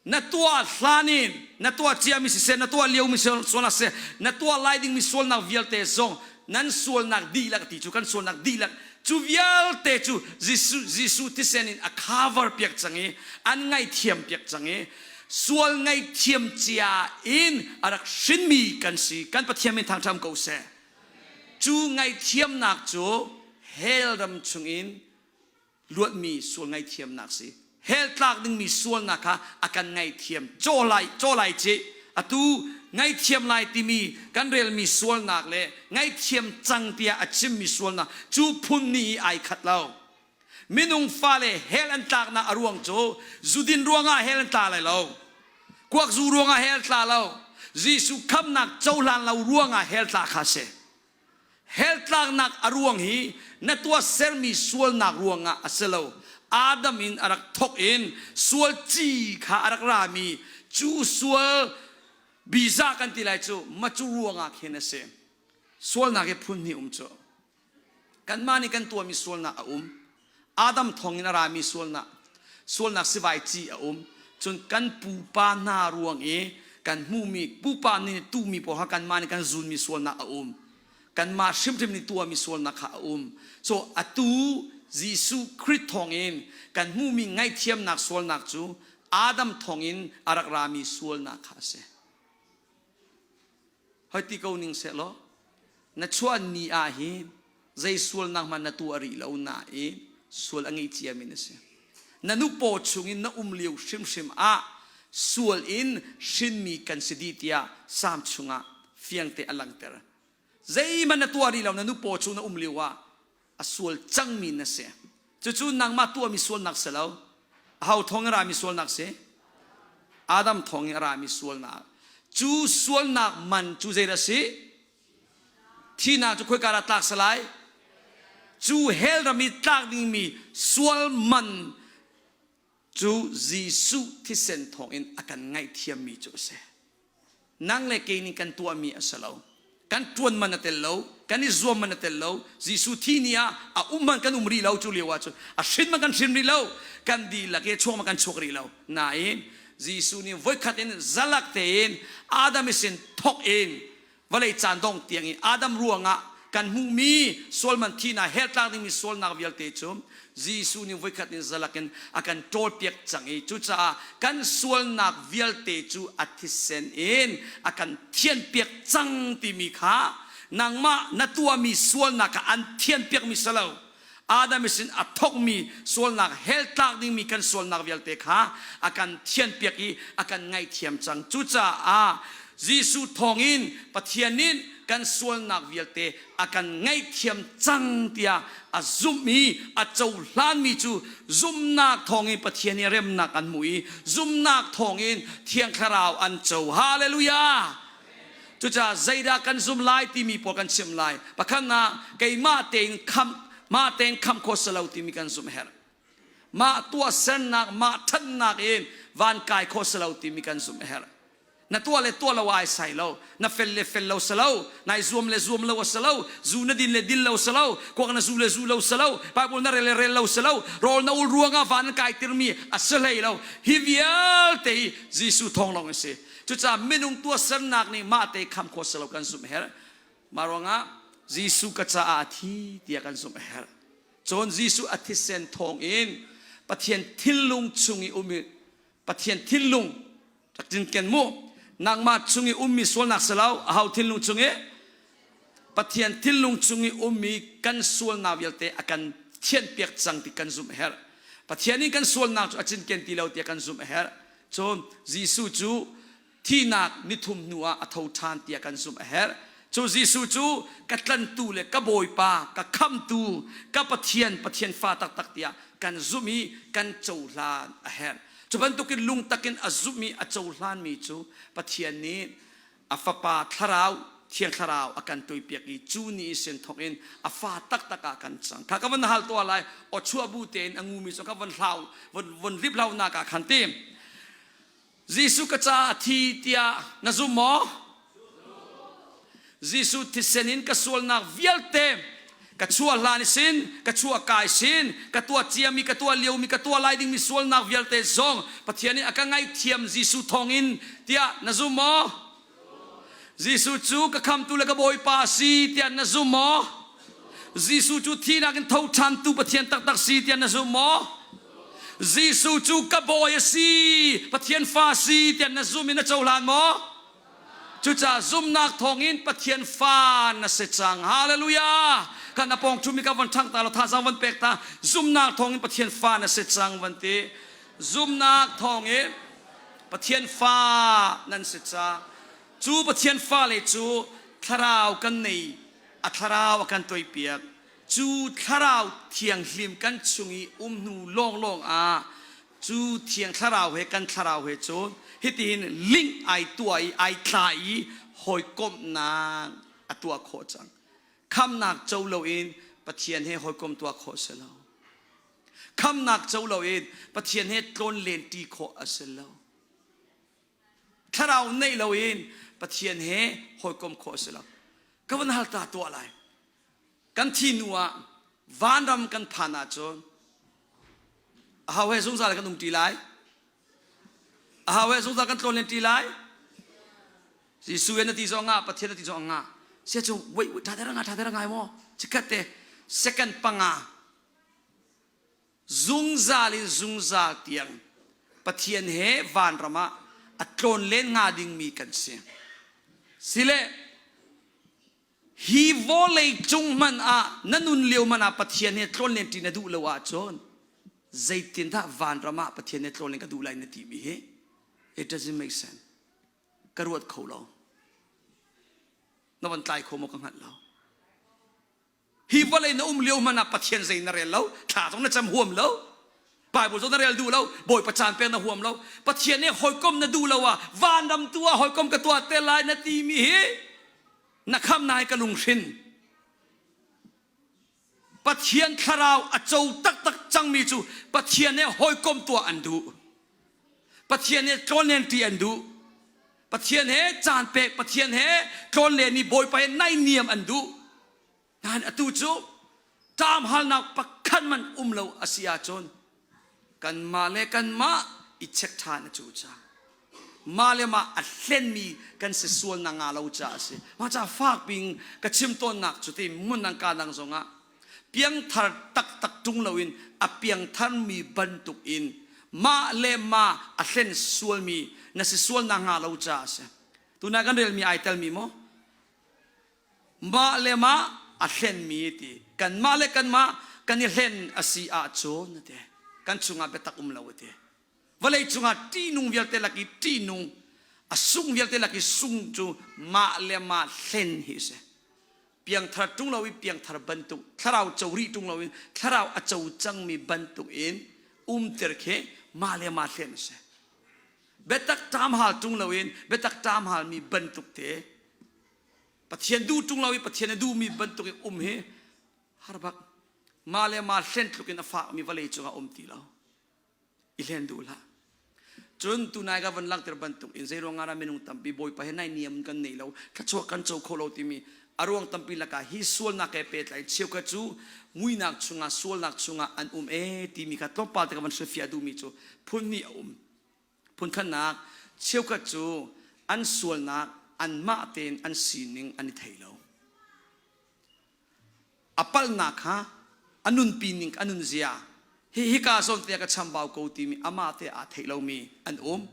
na tuah hlan in na tuah ciami siseh na tuah liomi sualnak siseh na tuah lai dingmi sualnak vialte zong nan sualnak dihlak ti cu kan sualnak dihlak cu vialte cu Jesuh, Jesuh thisen in a cover piak cang i an ngaihthiam piak cang i. Sual ngaihthiam cia in a rak hrinmi kan si. Kan Pathian min thangṭhat ko seh. Cu ngaihthiamnak cu hell ram chungin luatmi sual ngaihthiamnak si. Hell tlak dingmi sualnak kha a kan ngaihthiam. Caw lai, caw lai cih. Atu ngaihthiam lai timi kan relmi sualnak le ngaihthiam cang tiah a chimmi sualnak cu phun nih i ai khat lo. Minung fale hell an tlaknak a ruang cu zudin ruangah hell an tla lai lo. Kuakzu ruangah hell tla lo. Jesuh khamnak cohlan lo ruangah hell tla kha si. Hell tlaknak a ruang hi na tuahsermi sualnak ruangah a si lo. Adam in a rak thok in sual ci kha a rak rami cu sual biza kan ti lai cu macu ruangah khin a si. Sualnak hi phun hnih um cu. Kanmah nih kan tuahmi sualnak a um. Adam thawngin a rami sualnak, sualnak sivai ci a um. Cun kan pupa hna ruang i kan hmuhmi, pupa nih tuhmi pawl kha kanmah nih kan zunmi sualnak a um. Kanmah hrimhrim nih tuahmi sualnak kha a um. So atu Jesuh Khrih thawngin kan hmuhmi ngaihthiamnak sualnak cu Adam thawngin a rak rami sualnak kha a si. Hoi ti ko ning sehlaw na chuah ni ah hin zei sualnak hmanh na tuah rih lo nain sual a ngei ciami na si. Na nupaw chungin na um lio hrimhrim ah sual in hrinmi kan si dih tiah Salm chungah fiangte a langhter. Zeihmanh na tuah rih lo na nupaw chung na um lio ah a sual cangmi na si. Cucu nangmah tuahmi sualnak si lo. Aho thawng in rami sualnak si? Adam thawng in a rami sualnak. Cu sualnak man cu zeidah si? Thihnak cu khoika dah tlak si lai? Cu hell ram i tlak dingmi sual man cu Jesuh thisen thawngin a kan ngaihthiammi cu a si. Nang le kei nih kan tuahmi a si lo. Kan ṭuan man a tel lo, kan i zuam man a tel lo. Jesuh thi ni ah a um man kan um rih lo cu lio ah cun a hrin man kan hrin rih lo. Kan dihlak i chuak man kan chuak rih lo. Nain Jesuh nih voikhat in zalak tein Adam i sin thawk in vawlei caan dong tiang i Adam ruangah kan hmuhmi sualman thihnak hell tlak dingmi sualnak vialte cu Jesuh nih voikhat in zalak in a kan ṭawlpiak cang i cucaah kan sualnak vialte cu a thisen in a kan thianpiak cang timi kha nangmah na tuahmi sualnak kha an thianpiakmi si lo Adam sin a thokmi sualnak hell tlak dingmi kan sualnak vialte kha a kan thianpiak i a kan ngaihthiam cang. Cucaah Jesuh thawngin Pathian nih kan sualnak vialte a kan ngaihthiam cang tiah a zumh i a cohlanmi cu zumhnak thawngin Pathian nih remnak an hmuh i zumhnak thawngin Thiang Thlarau an co. Hallelujah! Cucaah zeidah kan zum lai timi pawl kan chim lai. Pakhatnak, keimah tein khamh, mah tein khamh khawh si lo timi kan zumh herh. Mah tuahsernak, mah ṭhatnak in van kai khawh si lo timi kan zumh herh. Na tuah le tuah lo ai sai lo, na fel le fel lo si lo, nai zuam le zuam lo a si lo, zu na din le din lo si lo, kuak na zu le zu lo si lo, Bible na rel le rel lo si lo, rawl na ul ruangah van an kai tirmi a si hlei lo. Hi vialte hi Jesuh thawng lawng a si. Cucaah minung tuahsernak nih mah te kham khawh si lo kan zumh herh. Mah ruangah Jesuh ka caah a thi tiah kan zumh a herh. Cun Jesuh a thisen thawngin Pathian thinlung chung i um i Pathian thinlung rak cinken mu nangmah chung i ummi sualnak si lo aho thinlung chung i Pathian thinlung chung i ummi kan sualnak vialte a kan thianhpiak cang ti kan zumh a herh. Pathian nih kan sualnak cu a cinken ti lo tiah kan zumh a herh. Cun Jesuh cu thihnak nithum hnu ah a tho ṭhan tiah kan zumh a herh. Cu Jesuh cu ka tlantu le ka Bawipa, ka khamtu, ka Pathian, Pathian fa taktak tiah kan zumh i kan cohlan a herh. Cu bantukin lungtak in a zumh i a cohlanmi cu Pathian nih a Fapa Thlarau, Thiang Thlarau a kan tuipiak i cu ni sin thawk in a fa taktak ah kan cang. Kha ka van hal tuah lai, aw chuah bu tein a ngumi cu ka van hlau, von, von rip hlaunak ah khan ti. Jesuh ka caah a thi tiah na zum maw? Jesuh thisen in ka sualnak vialte ka chuah hlan sin, ka chuah kai sin, ka tuah ciami, ka tuah liomi, ka tuah lai dingmi sualnak vialte zong Pathian nih a ka ngaihthiam Jesuh thawngin tiah na zum maw? Jesuh cu ka khamtu le ka Bawipa a si tiah na zum maw? Jesuh cu thihnak in tho ṭhantu Pathian taktak si tiah na zum maw? Jesuh cu ka bawi a si, Pathian fa si tiah na zum in na cohlan maw? Cucaah zumnak thawngin Pathian fa na si cang. Hallelujah! Kan a pawng ṭhumi ka von ṭhangh ta law thazaang von pek ta. Zumnak thawngin Pathian fa na si cang van ti. Zumnak thawngin Pathian fa nan si cang. Cu Pathian fale cu thlarau kan nei, a thlarau a kan tuaipiak. Cu thlarau thianghlim kan chung i um hnu lawnglawng ah cu thiang thlarau he kan thlarau he cun hitihin link ai tuah i ai tla i hawikomhnak a tuah khawh cang. Khamnak co loin Pathian he hawikom tuah khawh si lo. Khamnak co loin Pathian he tlawn len ṭi khawh a si lo. Thlarau neih loin Pathian he hawikom khawh a si lo. Ka van hal ta tuah lai. Kan thi hnu ah vanram kan phan ahcun aho he zungzal kan um ṭi lai? Aho he zungzal kan tlawn len ṭi lai? Jesuh na ti zong ah Pathian na ti zong ah sia cu wait wait ṭha te ra ṭha te ra ngai maw chikkhat te second panga zungzal in zungzal tiang Pathian he vanram ah a tlawn len hnga dingmi kan si. Sile hi vawlei cung hmanh ah na nun lio hmanh ah Pathian he tlawn len ṭi na duh lo ahcun zeitindah vanram ah Pathian he tlawn len ka duh lai na timi hi it doesn't make sense. Ka ruat kho lo. Na van tlai kho maw ka hngalh lo. Hi vawlei na um lio hmanh ah Pathian zei na rel lo, thla zong na cam huam lo, Bible zong na rel duh lo, Bawipa caan pek na huam lo, Pathian he hawikom na duh lo ah vanram tu ah hawikom ka tuah te lai na timi hi na khamnak hi ka lunghrin. Pathian thlarau a co taktak cangmi cu Pathian he hawikom tuah an duh. Pathian he tlawnlen ṭi an duh. Pathian he caan pek, Pathian he tlawnlen i Bawipa he naihniam an duh. Nain atu cu ṭamhalnak pakhat man um lo a si ahcun kanmah le kanmah i check ṭhan a cu cang. Mah le mah a hlenmi kan si sual na nga lo caah a si. Mah ca fak ping ka chim tawnnak cu ti mun nang ka dang zongah piangthar taktak ṭung loin a piangtharmi bantuk in mah le mah a hlen sualmi na si sual na hnga lo caah a si. Tunai kan relmi ai telmi maw? Mah le mah a hlenmi ti kanmah le kanmah kan i hlen a si ahcun ti kan chungah biatak um lo ti. Vawlei cungah ṭihnung vialte lak i ṭihnung a sung vialte lak i sung cu mah le mah hlen hi a si. Piangthar ṭung lo i piangthar bantuk thlarau co rih ṭung loin thlarau a co cangmi bantuk in umter khi mah le mah hlen a si. Biatak ṭamhal ṭung loin biatak ṭamhalmi bantuk te Pathian duh ṭung lo i Pathian a duhmi bantuk in um hi har bak. Mah le mah hlen tluk in a fakmi vawlei cungah um ti lo. I hlen duh hlah. Cun tunai ka van langhter bantuk in zeiruang ah dah minung tampi Bawipa he naihniam kan nei lo, thluachuah kan co kho lo timi a ruang tampi lakah hi sualnak he pehtlai cheukhat cu muinak chungah sualnak chungah an um ee timi kha tlawmpal te ka van hrilhfiah duhmi cu phun hnih a um. Phunkhatnak cheukhat cu an sualnak anmah tein an sining an i thei lo. A palhnak kha a nunpi ning a nunzia hi hika zawn te ka chambau ko timi amah te aa theih lomi an um.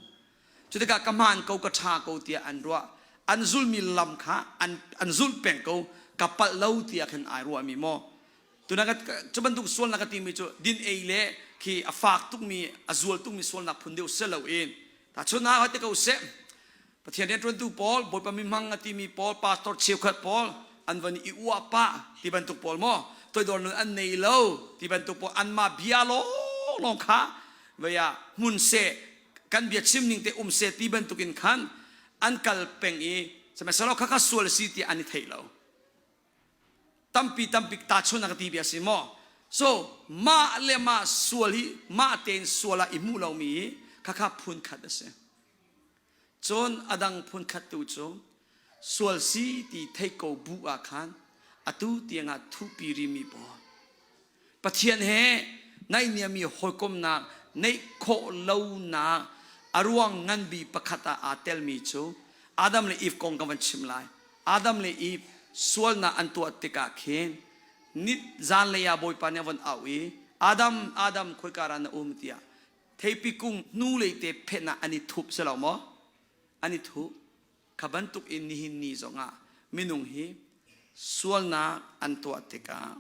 Cu tikah ka hmaan ko ka ṭha ko tiah an ruah. An zulmi lam kha an, an zulh peng ko ka palh lo tiah khin ai ruahmi maw. Tuna ka cu bantuk sualnak ka timi cu din ei le khi a fak tukmi a zual tukmi sualnak phun deuh si loin tahchunhnak ah ti ko seh Pathian rianṭuantu pawl, Bawipa mihmang a timi pawl, pastor cheukhat pawl an van i uah pah ti bantuk pawl maw toidor nun an nei lo ti bantuk pawl anmah bia lawnglawng kha vei ah hmun seh kan bia chim ning te um seh ti bantuk in khan an kal peng i sihmanhsehlaw khakha sual a si ti an i theih lo. Tampi tampi tahchun ka ti bia si maw? So mah le mah sual hi mah tein sual ah i hmuh lomi hi khakha phun khat a si. Cun a dang phun khat tu cu sual si ti theih ko bu ah khan atu tiangah thupi rimi pawl Pathian he naihniami hawikomnak neih khawh lonak a ruang nganbi pakhat ah aa telmi cu Adam le Eve kong ka van chim lai. Adam le Eve sualnak an tuah tikah khin nit zanlei ah Bawipa nih a von auh i Adam, Adam, khoika dah na um tiah. Theipi kung hnulei te phen ah an i thup si lo maw? An i thup. Kha bantuk in nihin ni zongah minung hi sualnak an tuah tikah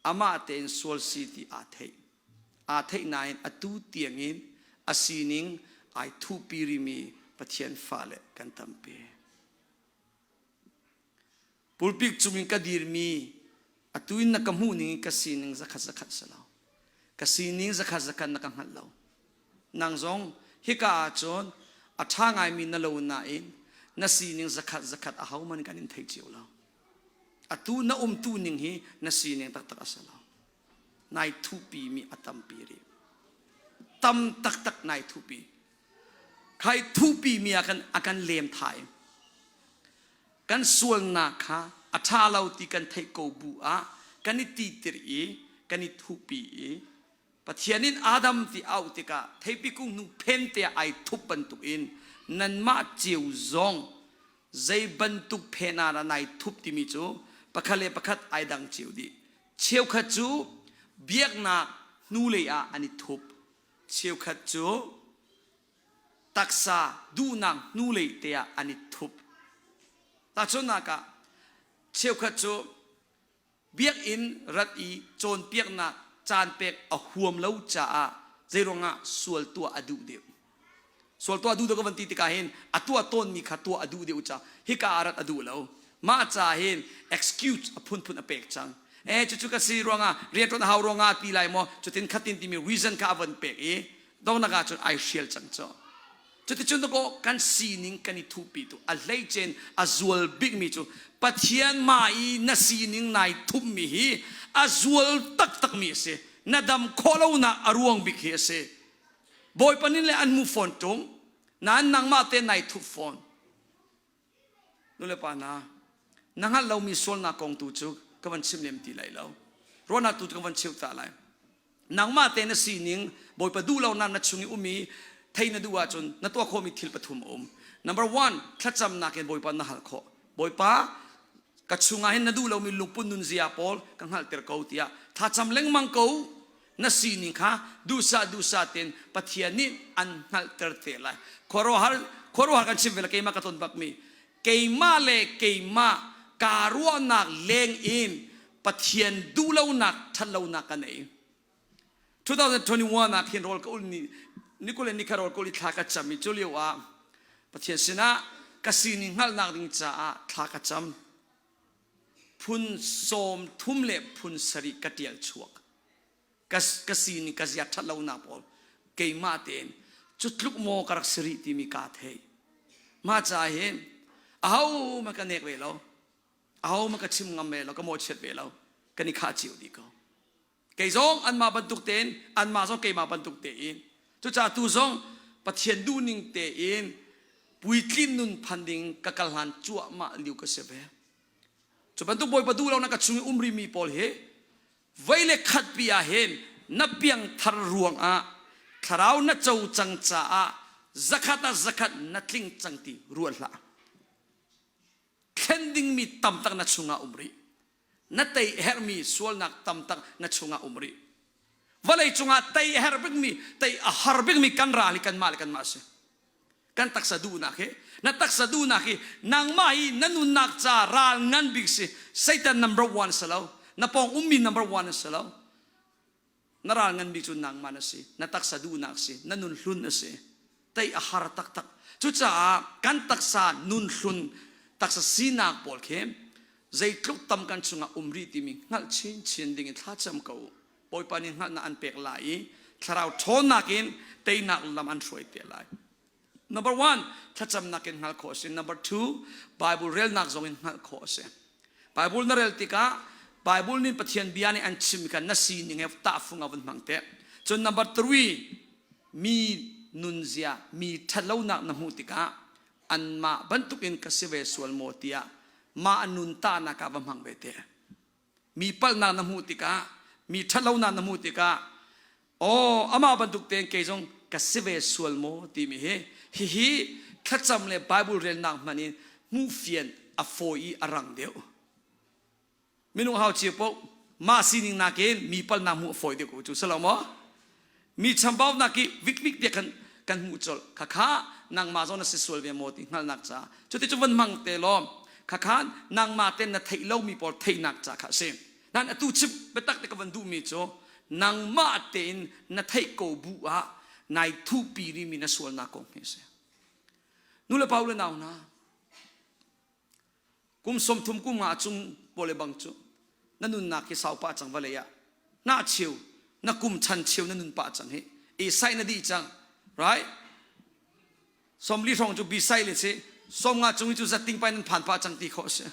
amah tein sual si ti aa theih. Aa theih nain atu tiangin a sining ai thuhpi rimi Pathian fale kan tampi. Pulpit cungin ka dirmi atu in na ka hmuh ning in ka sining zakhat zakhat si lo. Ka sining zakhat zakhat na ka hngalh lo. Nang zong hika ah cun a ṭha ngaimi na lo nain na sining zakhat zakhat ahohmanh kan in thei cio lo. Atu na umtu ning hi na sining taktak a si lo. Nai thuhpimi a tampi rih. Tam taktak nai thuhpi. Khai thuhpimi ah kan a kan lem thai. Kan sualnak kha a ṭha lo ti kan theih ko bu ah kan i titir i kan i thuhpi i Pathian in Adam ti auh tikah theipi kung hnu phen te ah ai thup bantukin nanmah cio zong zei bantuk phen ah dah nai thup timi cu pakhat le pakhat ai dang cio dih. Cheukhat cu biaknak hnulei ah an i thup. Cheukhat cu taksa duhnak hnulei te ah an i thup. Tahchunhnak ah cheukhat cu biakinn rat i cawnpiaknak caan pek a huam lo caah zeiruangah sual tuah a duh deuh. Sual tuah duh deuh ka van ti tikah hin a tuah tawnmi kha tuah a duh deuh ca hika ah rat a duh lo. Mah ca hin excuse a phunphun a pek cang. Eh cucu ka si ruangah rianṭuan a hau ruangah ti lai maw cutin khatin timi reason kha a von pek i donghnak ah cun ai hrial cang cu. Cuticun dakaw kan sining kan i thuhpi tu a hleicen a zual bikmi cu Pathian mah i na sining nai thupmi hi a zual taktakmi a si. Na dam khawh lonak a ruang bik hi a si. Bawipa nih le an hmu fawn ṭung nain nangmah te nai thup fawn. Nulepa hna, na hngalh lomi sualnak kong tu cu ka van chim lem ti lai lo. Ruahnak tu cu ka van cheu ta lai. Nangmah te na sining Bawipa duh lonak na chung i um i thei na duh ahcun na tuah khawhmi thil pathum a um. Number one, thlacamnak in Bawipa na hal khawh. Bawipa, ka chungah hin na duh lomi lungput nunzia pawl ka hngalhter ko tiah thlacam lengmang ko. Na sining kha duhsah duhsah tein Pathian nih an hngalhter te lai. Khuaruahhar khuaruahhar kan chim ve le keimah ka ton bakmi keimah le keimah kaa ruahnak leng in Pathian duhlonak ṭhatlonak ka nei. 2021 ah khin rawl ka ul ni nikul le nikhat rawl ka ul i thla ka cam i cu lio ah Pathian sinah ka sining hngalhnak ding caah thla ka cam. Phun 30 le phun 7 ka ṭial chuak. Ka, ka sining ka zia ṭhatlonak pawl keimah tein cu tluk maw ka rak si rih timi kaa thei. Mah caah hin ahohmanh ka nek ve lo. Ahohmanh ka chim ngam ve lo, ka mawhchiat ve lo. Kan i khah cio dih ko. Kei zong anmah bantuk tein, anmah zong keimah bantuk tein. Cucaah tu zong Pathian duhning tein puitlin nun phan ding ka kal hlan cuahmah lio ka si ve. Cu bantuk Bawipa duh lo na ka chung i um rimi pawl hi vei le khat pi ah hin na piangthar ruangah thlarau na co cang caah zakhat ah zakhat na tling cang ti ruat hlah. Thlen dingmi tam tak na chungah um rih. Na tei herhmi sualnak tam tak na chungah um rih. Vawlei cungah tei a herh bikmi, tei a har bikmi kan ral hi kanmah le kanmah a si. Kan taksa duhnak hi, na taksa duhnak hi nangmah hi na nunnak ca ral ngan bik si. Satan number one si lo. Na pawng ummi number one si lo. Na ral ngan bik cu nangmah na si. Na taksa duhnak si. Na nun hlun a si. Tei a har taktak. Cucaah kan taksa nun hlun, taksa sinak pawl khi zeitluk tam kan chungah um rih timi hngalh chinchin ding in thlacam ko u. Bawipa nih hngalhnak an pek lai i thlarau ṭhawnnak in teinak lam an hruai te lai. Number one, thlacamnak in hngalh khawh a si. Number two, Bible relnak zong in hngalh khawh a si. Bible na rel tikah Bible nih Pathian bia nih an chim kha na sining he tahfung ah vun hmang te. Cun number three, mi nunzia, mi ṭhatlonak na hmuh tikah anmah bantukin ka si ve sual maw tiah mah nun tahnak ah va hmang ve te. Mi palhnak na hmuh tikah, mi ṭhatlonak na hmuh tikah aw amah bantuk tein kei zong ka si ve sual maw timi hi hihi thlacam le Bible relnak hman in hmuhfian a fawi i a rang deuh. Minung hau cio paoh mah sining nakin mi palhnak hmuh a fawi deuh ko cu si lo maw? Mi chambaunak i vikvik te khan kan hmuh colh. Khakha nangmah zawn na si sual ve maw ti hngalhnak ca. Cuti cu van hmang te law khakha nangmah ten na theih lomi pawl theihnak ca kha a si. Nan atu chim biatak te ka van duhmi cu nangmah tein na theih ko bu ah nai thupi rimi na sualnak kong hi a si. Nu le pa u le nau hna, kum 30 kum nga chung pawl le bang cu na nunnak hi sau pah cang vawlei ah na cheu na kum chan cheu na nun pah cang hi i sai na dih cang, right? 40 hrawng cu bi sai le si 50 cung cu zatting pai nan phan pah cang ti khawh si.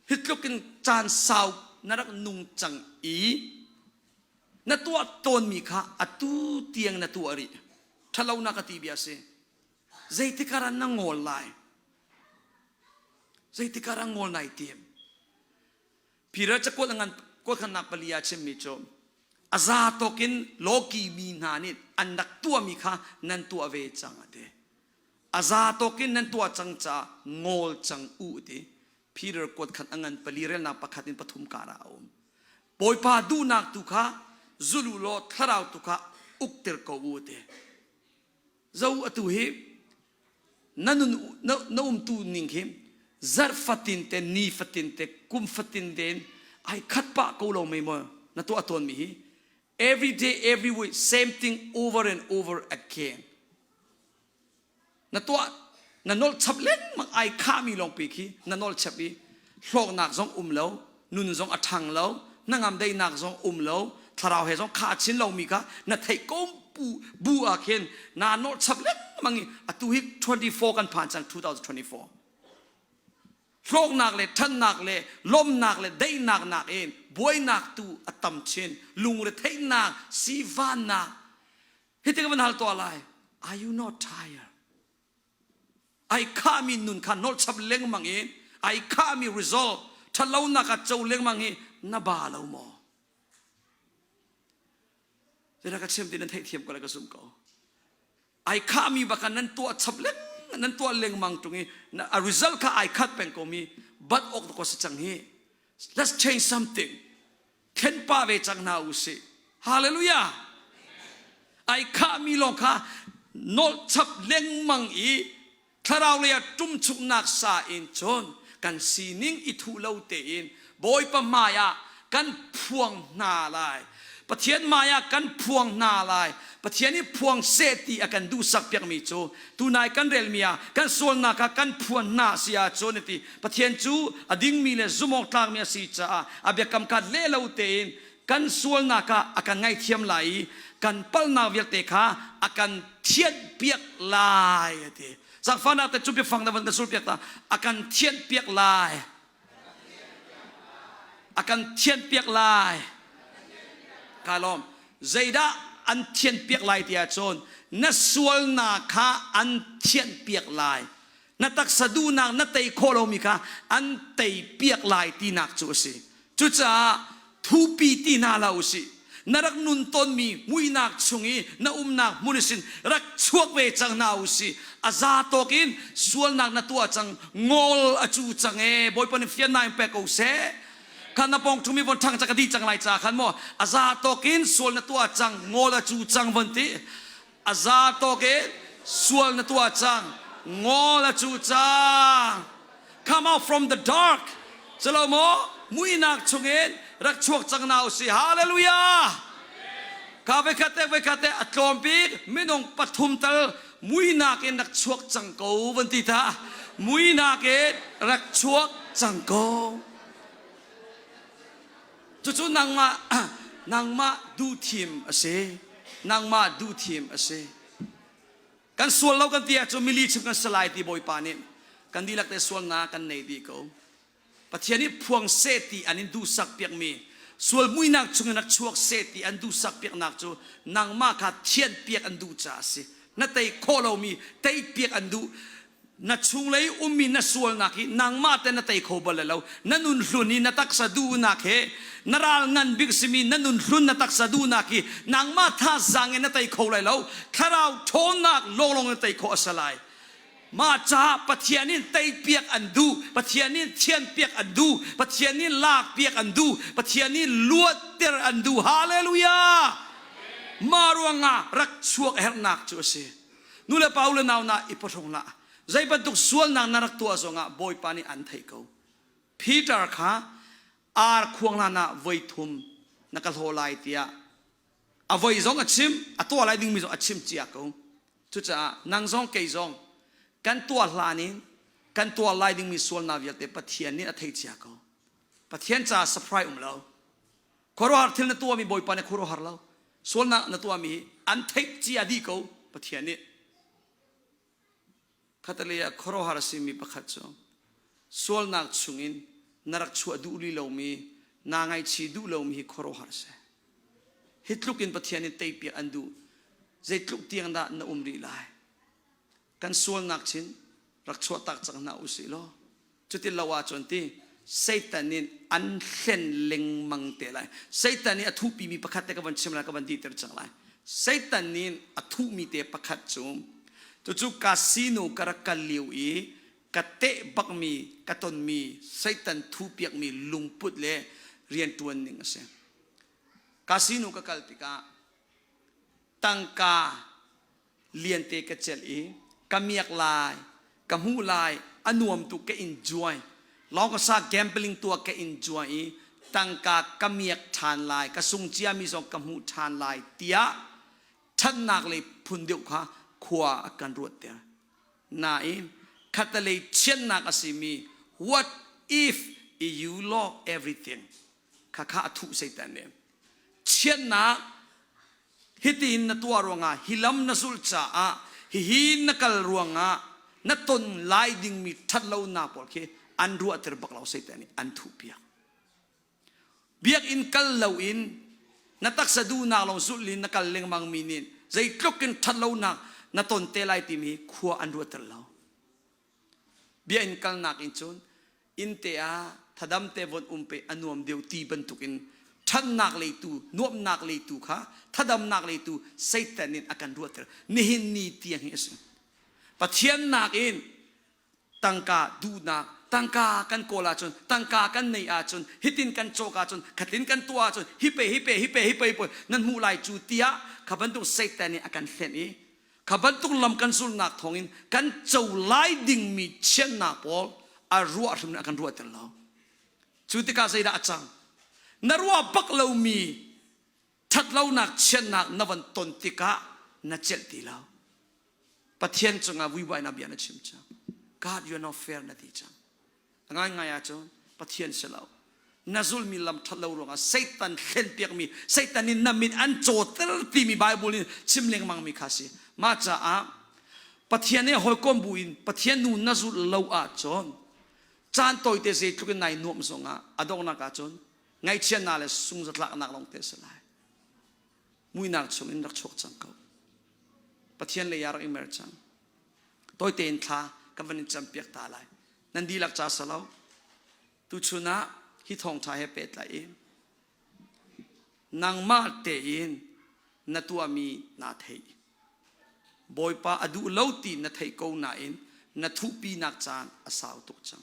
Hi tluk in caan sau na rak nung cang i na tuah tawnmi kha atu tiang na tuah rih, ṭhalonak ka ti bia si. Zeitik ah na ngawl lai? Zeitik ah ngawl nai tim? Peter cakuat ngan kuatkhannak pali ah chimmi cu a za tawk in lawki mi hna nih an rak tuahmi kha nan tuah ve cang a ti. A za tawk in nan tuah cang caah ngawl cang u ti. Peter kuat khat a ngan pali relnak pakhat in pathum kar ah a um. Bawipa duhnak tu kha zul u law thlarau tu kha ukter ko u ti. Zo atu hi na nun na umtu ning hi zarh fatin te, ni fatin te, kum fatin tein ai khat pah ko lo mei maw na tuah tawn mi hi? Every day, every week, same thing over and over again na tuah, na nolh chap lengmang. Ai khahmi lawngpi khi na nolh chap i hlawknak zong um lo, nun zong a ṭhang lo, hnangam daihnak zong um lo, thlarau he zong kha chin lomi kha na theih ko bu ah khin naa nolh chap lengmang i atu hi 24 kan phan cang, 2024. Hlawknak le ṭhannak le lawmnak le daihnak nakin buainak tu a tam chin, lungretheihnak, sivannak. Hitin ka van hal tuah lai: Are you not tired? Ai khahmi nun kha nolh chap lengmang in ai khahmi result ṭhatlonak ah co lengmang hi na ba lo maw? Zeidah ka chim ti nan theihthiam ko lai ka zumh ko. Ai khahmi bak nan tuah chap leng nan tuah lengmang ṭung i a result kha ai khat peng ko mi bat awk ko si cang hi. Let's change something. Thlen pah ve cang hna u sih. Hallelujah! Ai khahmi lawng kha nolh chap lengmang i thlarau lei ah ṭumchuknak sa in cun kan sining i thuh lo tein Bawipa hmai ah kan phuang hna lai. Pathian hmai ah kan phuang hna lai. Pathian i phuang seh ti a kan duhsak piakmi cu tunai kan relmi ah kan sualnak kha kan phuan hna si ahcun ti Pathian cu a dingmi le zumhawk tlakmi a si caah a biakam kha leh lo tein kan sualnak ah a kan ngaihthiam lai i kan palhnak vialte kha a kan thianhpiak lai a ti. Zaangfahnak te cu biafang na van ka sulpiak ta. A kan thianhpiak lai. A kan thianhpiak lai. Ka lawm. Zeidah an thianhpiak lai ti ahcun na sualnak kha an thianhpiak lai. Na taksa duhnak na tei khawh lomi kha an teipiak lai tinak cu a si. Cucaah thupi ti hna hlah u sih. Na rak nun tawnmi muihnak chung i na umnak hmun sin rak chuak ve cang hna u sih. A za tawk in sualnak na tuah cang, ngol a cu cang e. Bawipa nih fiannak in pek ko seh. Khan na pawng ṭhumi von ṭhang cang ka di cang lai ca khan maw a za tawk in sual na tuah cang, ngol a cu cang von ti. A za tawk in sual na tuah cang, ngol a cu cang. Come out from the dark. Calo maw muihnak chungin rak chuak cang na usi. Hallelujah! Ka vekhat te vekhat te a tlawm bik minung pathum tal muihnak in rak chuak cang ko van ti ta. Muihnak in rak chuak cang ko. Cucu nangmah nangmah duhthim a si. Nangmah duhthim a si. Kan sual lo kan ti ahcun mili chim kan si lai ti Bawipa nih kan dihlak te sualnak kan nei dih ko. Pathian nih phuang seh ti an in duhsak piakmi sual muihnak chungin rak chuak seh ti an duhsak piaknak cu nangmah kha thianh piak an duh caah a si. Na tei khawh lomi tei piak an duh. Na chunglei ummi na sualnak hi nangmah te na tei kho bal lo. Na nun hlun i na taksa duhnak he na ral ngan bik simi na nun hlun na taksa duhnak hi nangmah thazaang in na tei kho lai lo. Thlarau ṭhawnnak lawnglawng in tei khawh a si lai. Mah caah Pathian in teipiak an duh, Pathian in thianpiak an duh, Pathian in lakpiak an duh, Pathian in luatter an duh. Hallelujah! Mah ruangah rak chuak herhnak cu a si. Nu le pa u le nau na i pawhrung hlah. Zei bantuk sualnak na rak tuah zongah Bawipa nih an theih ko. Peter kha ar khuang hlan ah voi thum na ka hlaw lai tiah a voi zong a chim, a tuah lai dingmi zong a chim cia ko. Cucaah nang zong kei zong kan tuah hlan in kan tuah lai dingmi sualnak vialte Pathian nih a thei cia ko. Pathian caah surprise um lo. Khuaruahhar thil na tuahmi Bawipa nih khuaruahhar lo. Sualnak na tuahmi hi an theih cia dih ko Pathian nih. Khatalei ah khuaruahhar a simi pakhat cu sualnak chungin na rak chuah duh li lomi naa ngaihchih duh lomi hi khuaruahhar a si. Hi tluk in Pathian nih teipiak an duh. Zeitluk tiang dah na um rih lai? Kan sualnak chin rak chuahtak cang hna usih law cuti lo ahcun ti Satan nih an hlen lengmang te lai. Satan nih a thuhpimi pakhat te ka van chim lai ka van dihter cang lai. Satan nih a thuhmi te pakhat cu cucu casino ka rak kal lio i ka teh bakmi ka tonmi Satan thuhpiakmi lungput le rianṭuan ning a si. Casino ka kal tikah tangka liante ka celh i ka miak lai ka hmuh lai a nuam tuk ka enjoy lawngsa gambling tuah ka enjoy i tangka ka miak ṭhan lai ka sung ciami zong ka hmuh ṭhan lai tiah ṭhatnak lei phun deuh kha khua a kan ruatter nain khatalei chiatnak a simi what if you lost everything khakha a thuh Satan nih chiatnak hitin na tuah ruangah hi lam na zulh caah hihi na kal ruangah na ton lai dingmi ṭhatlonak pawl khi an ruahter bak lo Satan nih an thuhpiak biakinn kal loin na taksa duhnak lawng zulh in na kal lengmang mi nih zeitluk in ṭhatlonak na ton te lai timi khua an ruahter lo Biakinn kalnak in cun innte ah thadam te von um pe a nuam deuh ti bantukin ṭhatnak leitu, nuamhnak leitu kha thadamnak leitu Satan in a kan ruahter. Nihin ni tiang hi a si. Pathian nakin tangka duhnak, tangka kan kawl ahcun, tangka kan neih ahcun, hitin kan cawk ahcun, khatin kan tuah ahcun, hi pe, hi pe, hi pe, hi pe, hi pe, nan hmuh lai cu tiah kha bantuk Satan nih a kan hlenh i Kha bantuk lam kan zulhnak thawngin kan co lai dingmi chiatnak pawl a ruah hrim a kan ruahter lo. Cu tikah zeidah a cang? Na ruah bak lomi ṭhatlonak chiatnak na van ton tikah na celh ti lo. Pathian cungah vuivainak bia na chim cang. God, you are not fair na ti cang. A ngaingai ahcun Pathian si lo. Na zulmi lam ṭhat lo ruangah Satan thlenpiakmi, Satan nih na mit an cawter timi Bible in chim lengmangmi kha si. Mah caah Pathian he hawikom bu in Pathian nu na zulh lo ahcun caan tawite zeitluk in nai nuamh zongah a donghnak ahcun ngaihchiatnak le sungzatlaknak lawng te a si lai. Muihnak chungin rak chuak cang ko. Pathian lei ah rak i mer cang. Tawi tein thla kan van in campiak ta lai. Nan dihlak ca salo. Tuchun ah hi thawngṭha he pehtlai in nangmah tein na tuahmi naa theih. Bawipa a duh lo ti na theih ko nain na thuhpinak caan a sau tuk cang.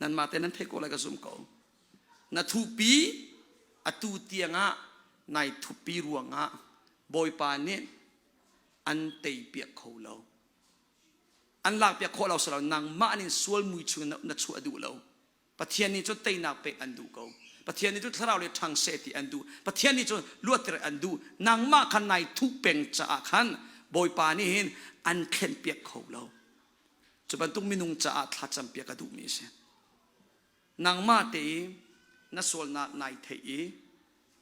Nanmah te nan theih ko lai ka zum ko. Na thupi atu tiangah nai thupi ruangah Bawipa nih an teipiak kho lo. An lakpiak khawh lo si lo nangmah nih sual mui chung na chuah duh lo. Pathian nih cun teinak pek an duh ko. Pathian nih cun thlarau le ṭhang seh ti an duh. Pathian nih cun luatter an duh. Nangmah khan nai thuh peng caah khan Bawipa nih hin an thlenpiak kho lo. Cu bantuk minung caah thlacampiak a duhmi a si. Nangmah te i na sualnak nai theih i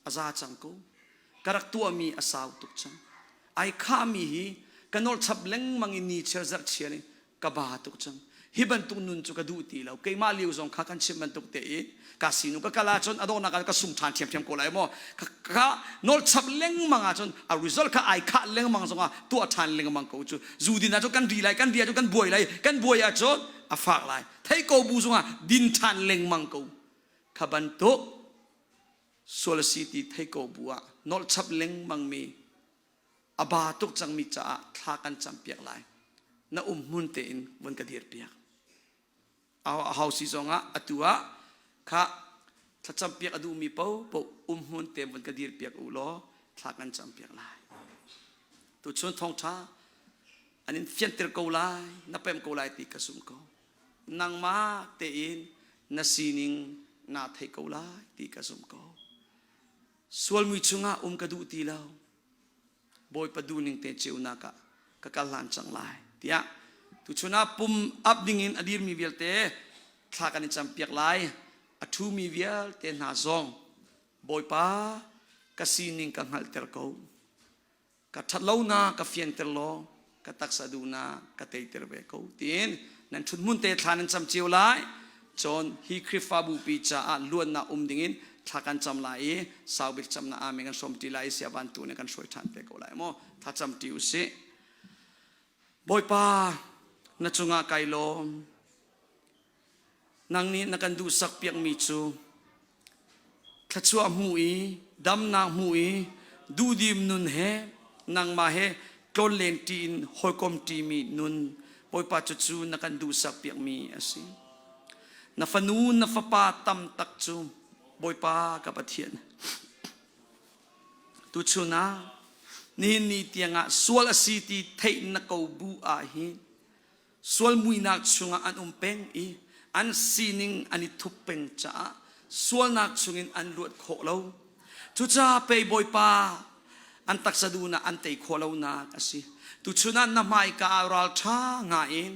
a za cang ko. Ka rak tuahmi a sau tuk cang. Ai khahmi hi ka nawlchap lengmang i ni chiar zarh chiar in ka ba tuk cang. Hi bantuk nun cu ka duh ti lo. Keimah lio zong kha kan chim bantuk te i ka sinu ka kal ahcun a donghnak ah ka sung ṭhan ṭhiamṭhiam ko lai maw. Ka nawlchap lengmang ahcun a result kha ai khah lengmang zongah tuah ṭhan lengmang ko cu. Zu din ahcun kan ri lai, kan ri ahcun kan buai lai, kan buai ahcun a fak lai. Thei ko bu zongah din ṭhan lengmang ko. Kha bantuk sual a si ti thei ko bu ah nawlchap lengmangmi a ba tuk cangmi caah thla kan campiak lai. Na um hmun tein vun ka dir piak. A hau si zongah atu ah kha thlacam piak a duhmi paohpaoh um hmun te vun ka dir piak u law thla kan cam piak lai. Tuchun thawngṭha an in fianter ko lai, na pem ko lai ti ka zumh ko. Nangmah tein na sining naa thei ko lai ti ka zumh ko. Sual mui chungah um ka duh ti lo. Bawipa duhning te ceunak ah ka kal hlan cang lai tiah tuchun ah pum ap dingin a dirmi vialte thla kan i campiak lai. A ṭhumi vialte hna zong Bawipa ka sining ka hngalhter ko, ka ṭhatlonak ka fianter law ka taksa duhnak ka teiter ve ko tiin nan ṭhut hmun te thla nan cam cio lai. Cun hi Khrihfabu pi caah luatnak um dingin thla kan cam lai i saubik camnak amen kan hrawm ṭi lai i sia vantu nih kan hruai ṭhan te ko lai mu. Thla cam ṭi usih. Bawipa, na cungah kai lawm. Nang nih na kan duhsak piakmi cu thluachuah hmu i damnak hmu i duhdim nun he nangmah he tlawnlen ṭi in hawikom ṭimi nun, Bawipa, cucu na kan duhsak piakmi a si. Na fanu na fapa tam tak cu, Bawipa ka Pathian, tuchun ah nihin ni tiangah sual a si ti theih na ko bu ah hin sual muihnak chungah an um peng i an sining an i thup peng caah sualnak chungin an luat khawh lo. Cucaah pei, Bawipa, an taksa duhnak an tei khawh lonak a si. Tuchun ah na hmaika ah ralṭha ngaiin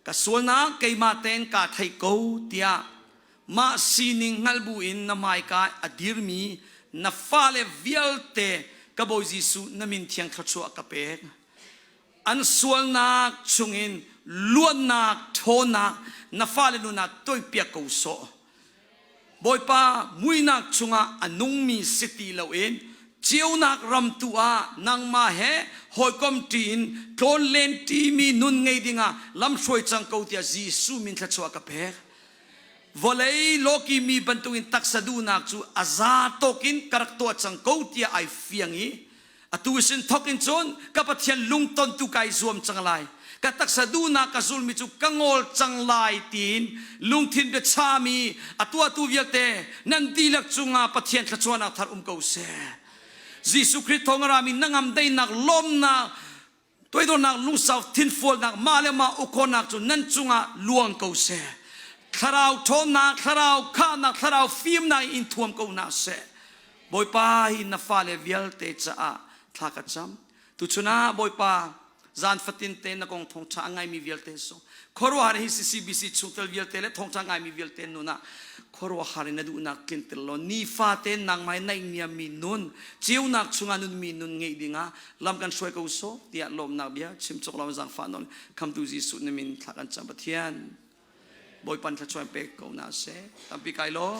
ka sualnak keimah tein kaa theih ko tiah mah sining hngalh buin na hmaika a dirmi na fale vialte, ka Bawi Jesuh, na min thiang thluachuah ka pek. An sualnak chungin luatnak ṭhawnnak na fale nun ah toipiak ko sawh. Bawipa, muihnak chungah a nungmi si ti loin ceunak ram tu ah nangmah he hawikom ṭi in tlawnlen ṭimi nun ngei dingah lamhruai cang ko tiah Jesuh min thluachuah ka pek. Vawlei lawki mi bantukin taksa duhnak cu a za tawkin ka rak tuah cang ko tiah ai fiang i atu sin thok in cun ka Pathian lungton tu kai zuam cang lai, ka taksa duhnak ka zulmi cu ka ngol cang lai tiin lungthin biachami a tuahtu vialte nan dihlak cungah Pathian thluachuahnak thar um ko seh. Jesuh Khrih thawng a rami nangam daihnak, lawmnak, toidornak, lungsau thinfualnak, mah le mah ukawnak cu nan cungah luang ko seh. Thlarau ṭhawnnak, thlarau khahnak, thlarau fimnak in thuam ko hna seh. Bawipa, hi na fale vialte caah thla ka cam. Tuchun ah, Bawipa, zan fatin te na kong thawngṭha a ngaimi vialte sung khuaruahhar hi CCBC chungtel vialte le thawngṭha ngaimi vialte nun ah khuaruahhar in na duhnak tlinter law nifate nangmah i naihniammi nun, ceunak chungah nunmi nun ngeih dingah lam kan hruai ko sawh tiah lawmnak bia chim cawk lo zaangfah nawl khamtu Jesuh na min thla kan cam. Pathian Bawipa thluachuah pek ko na seh. Tampi kai law.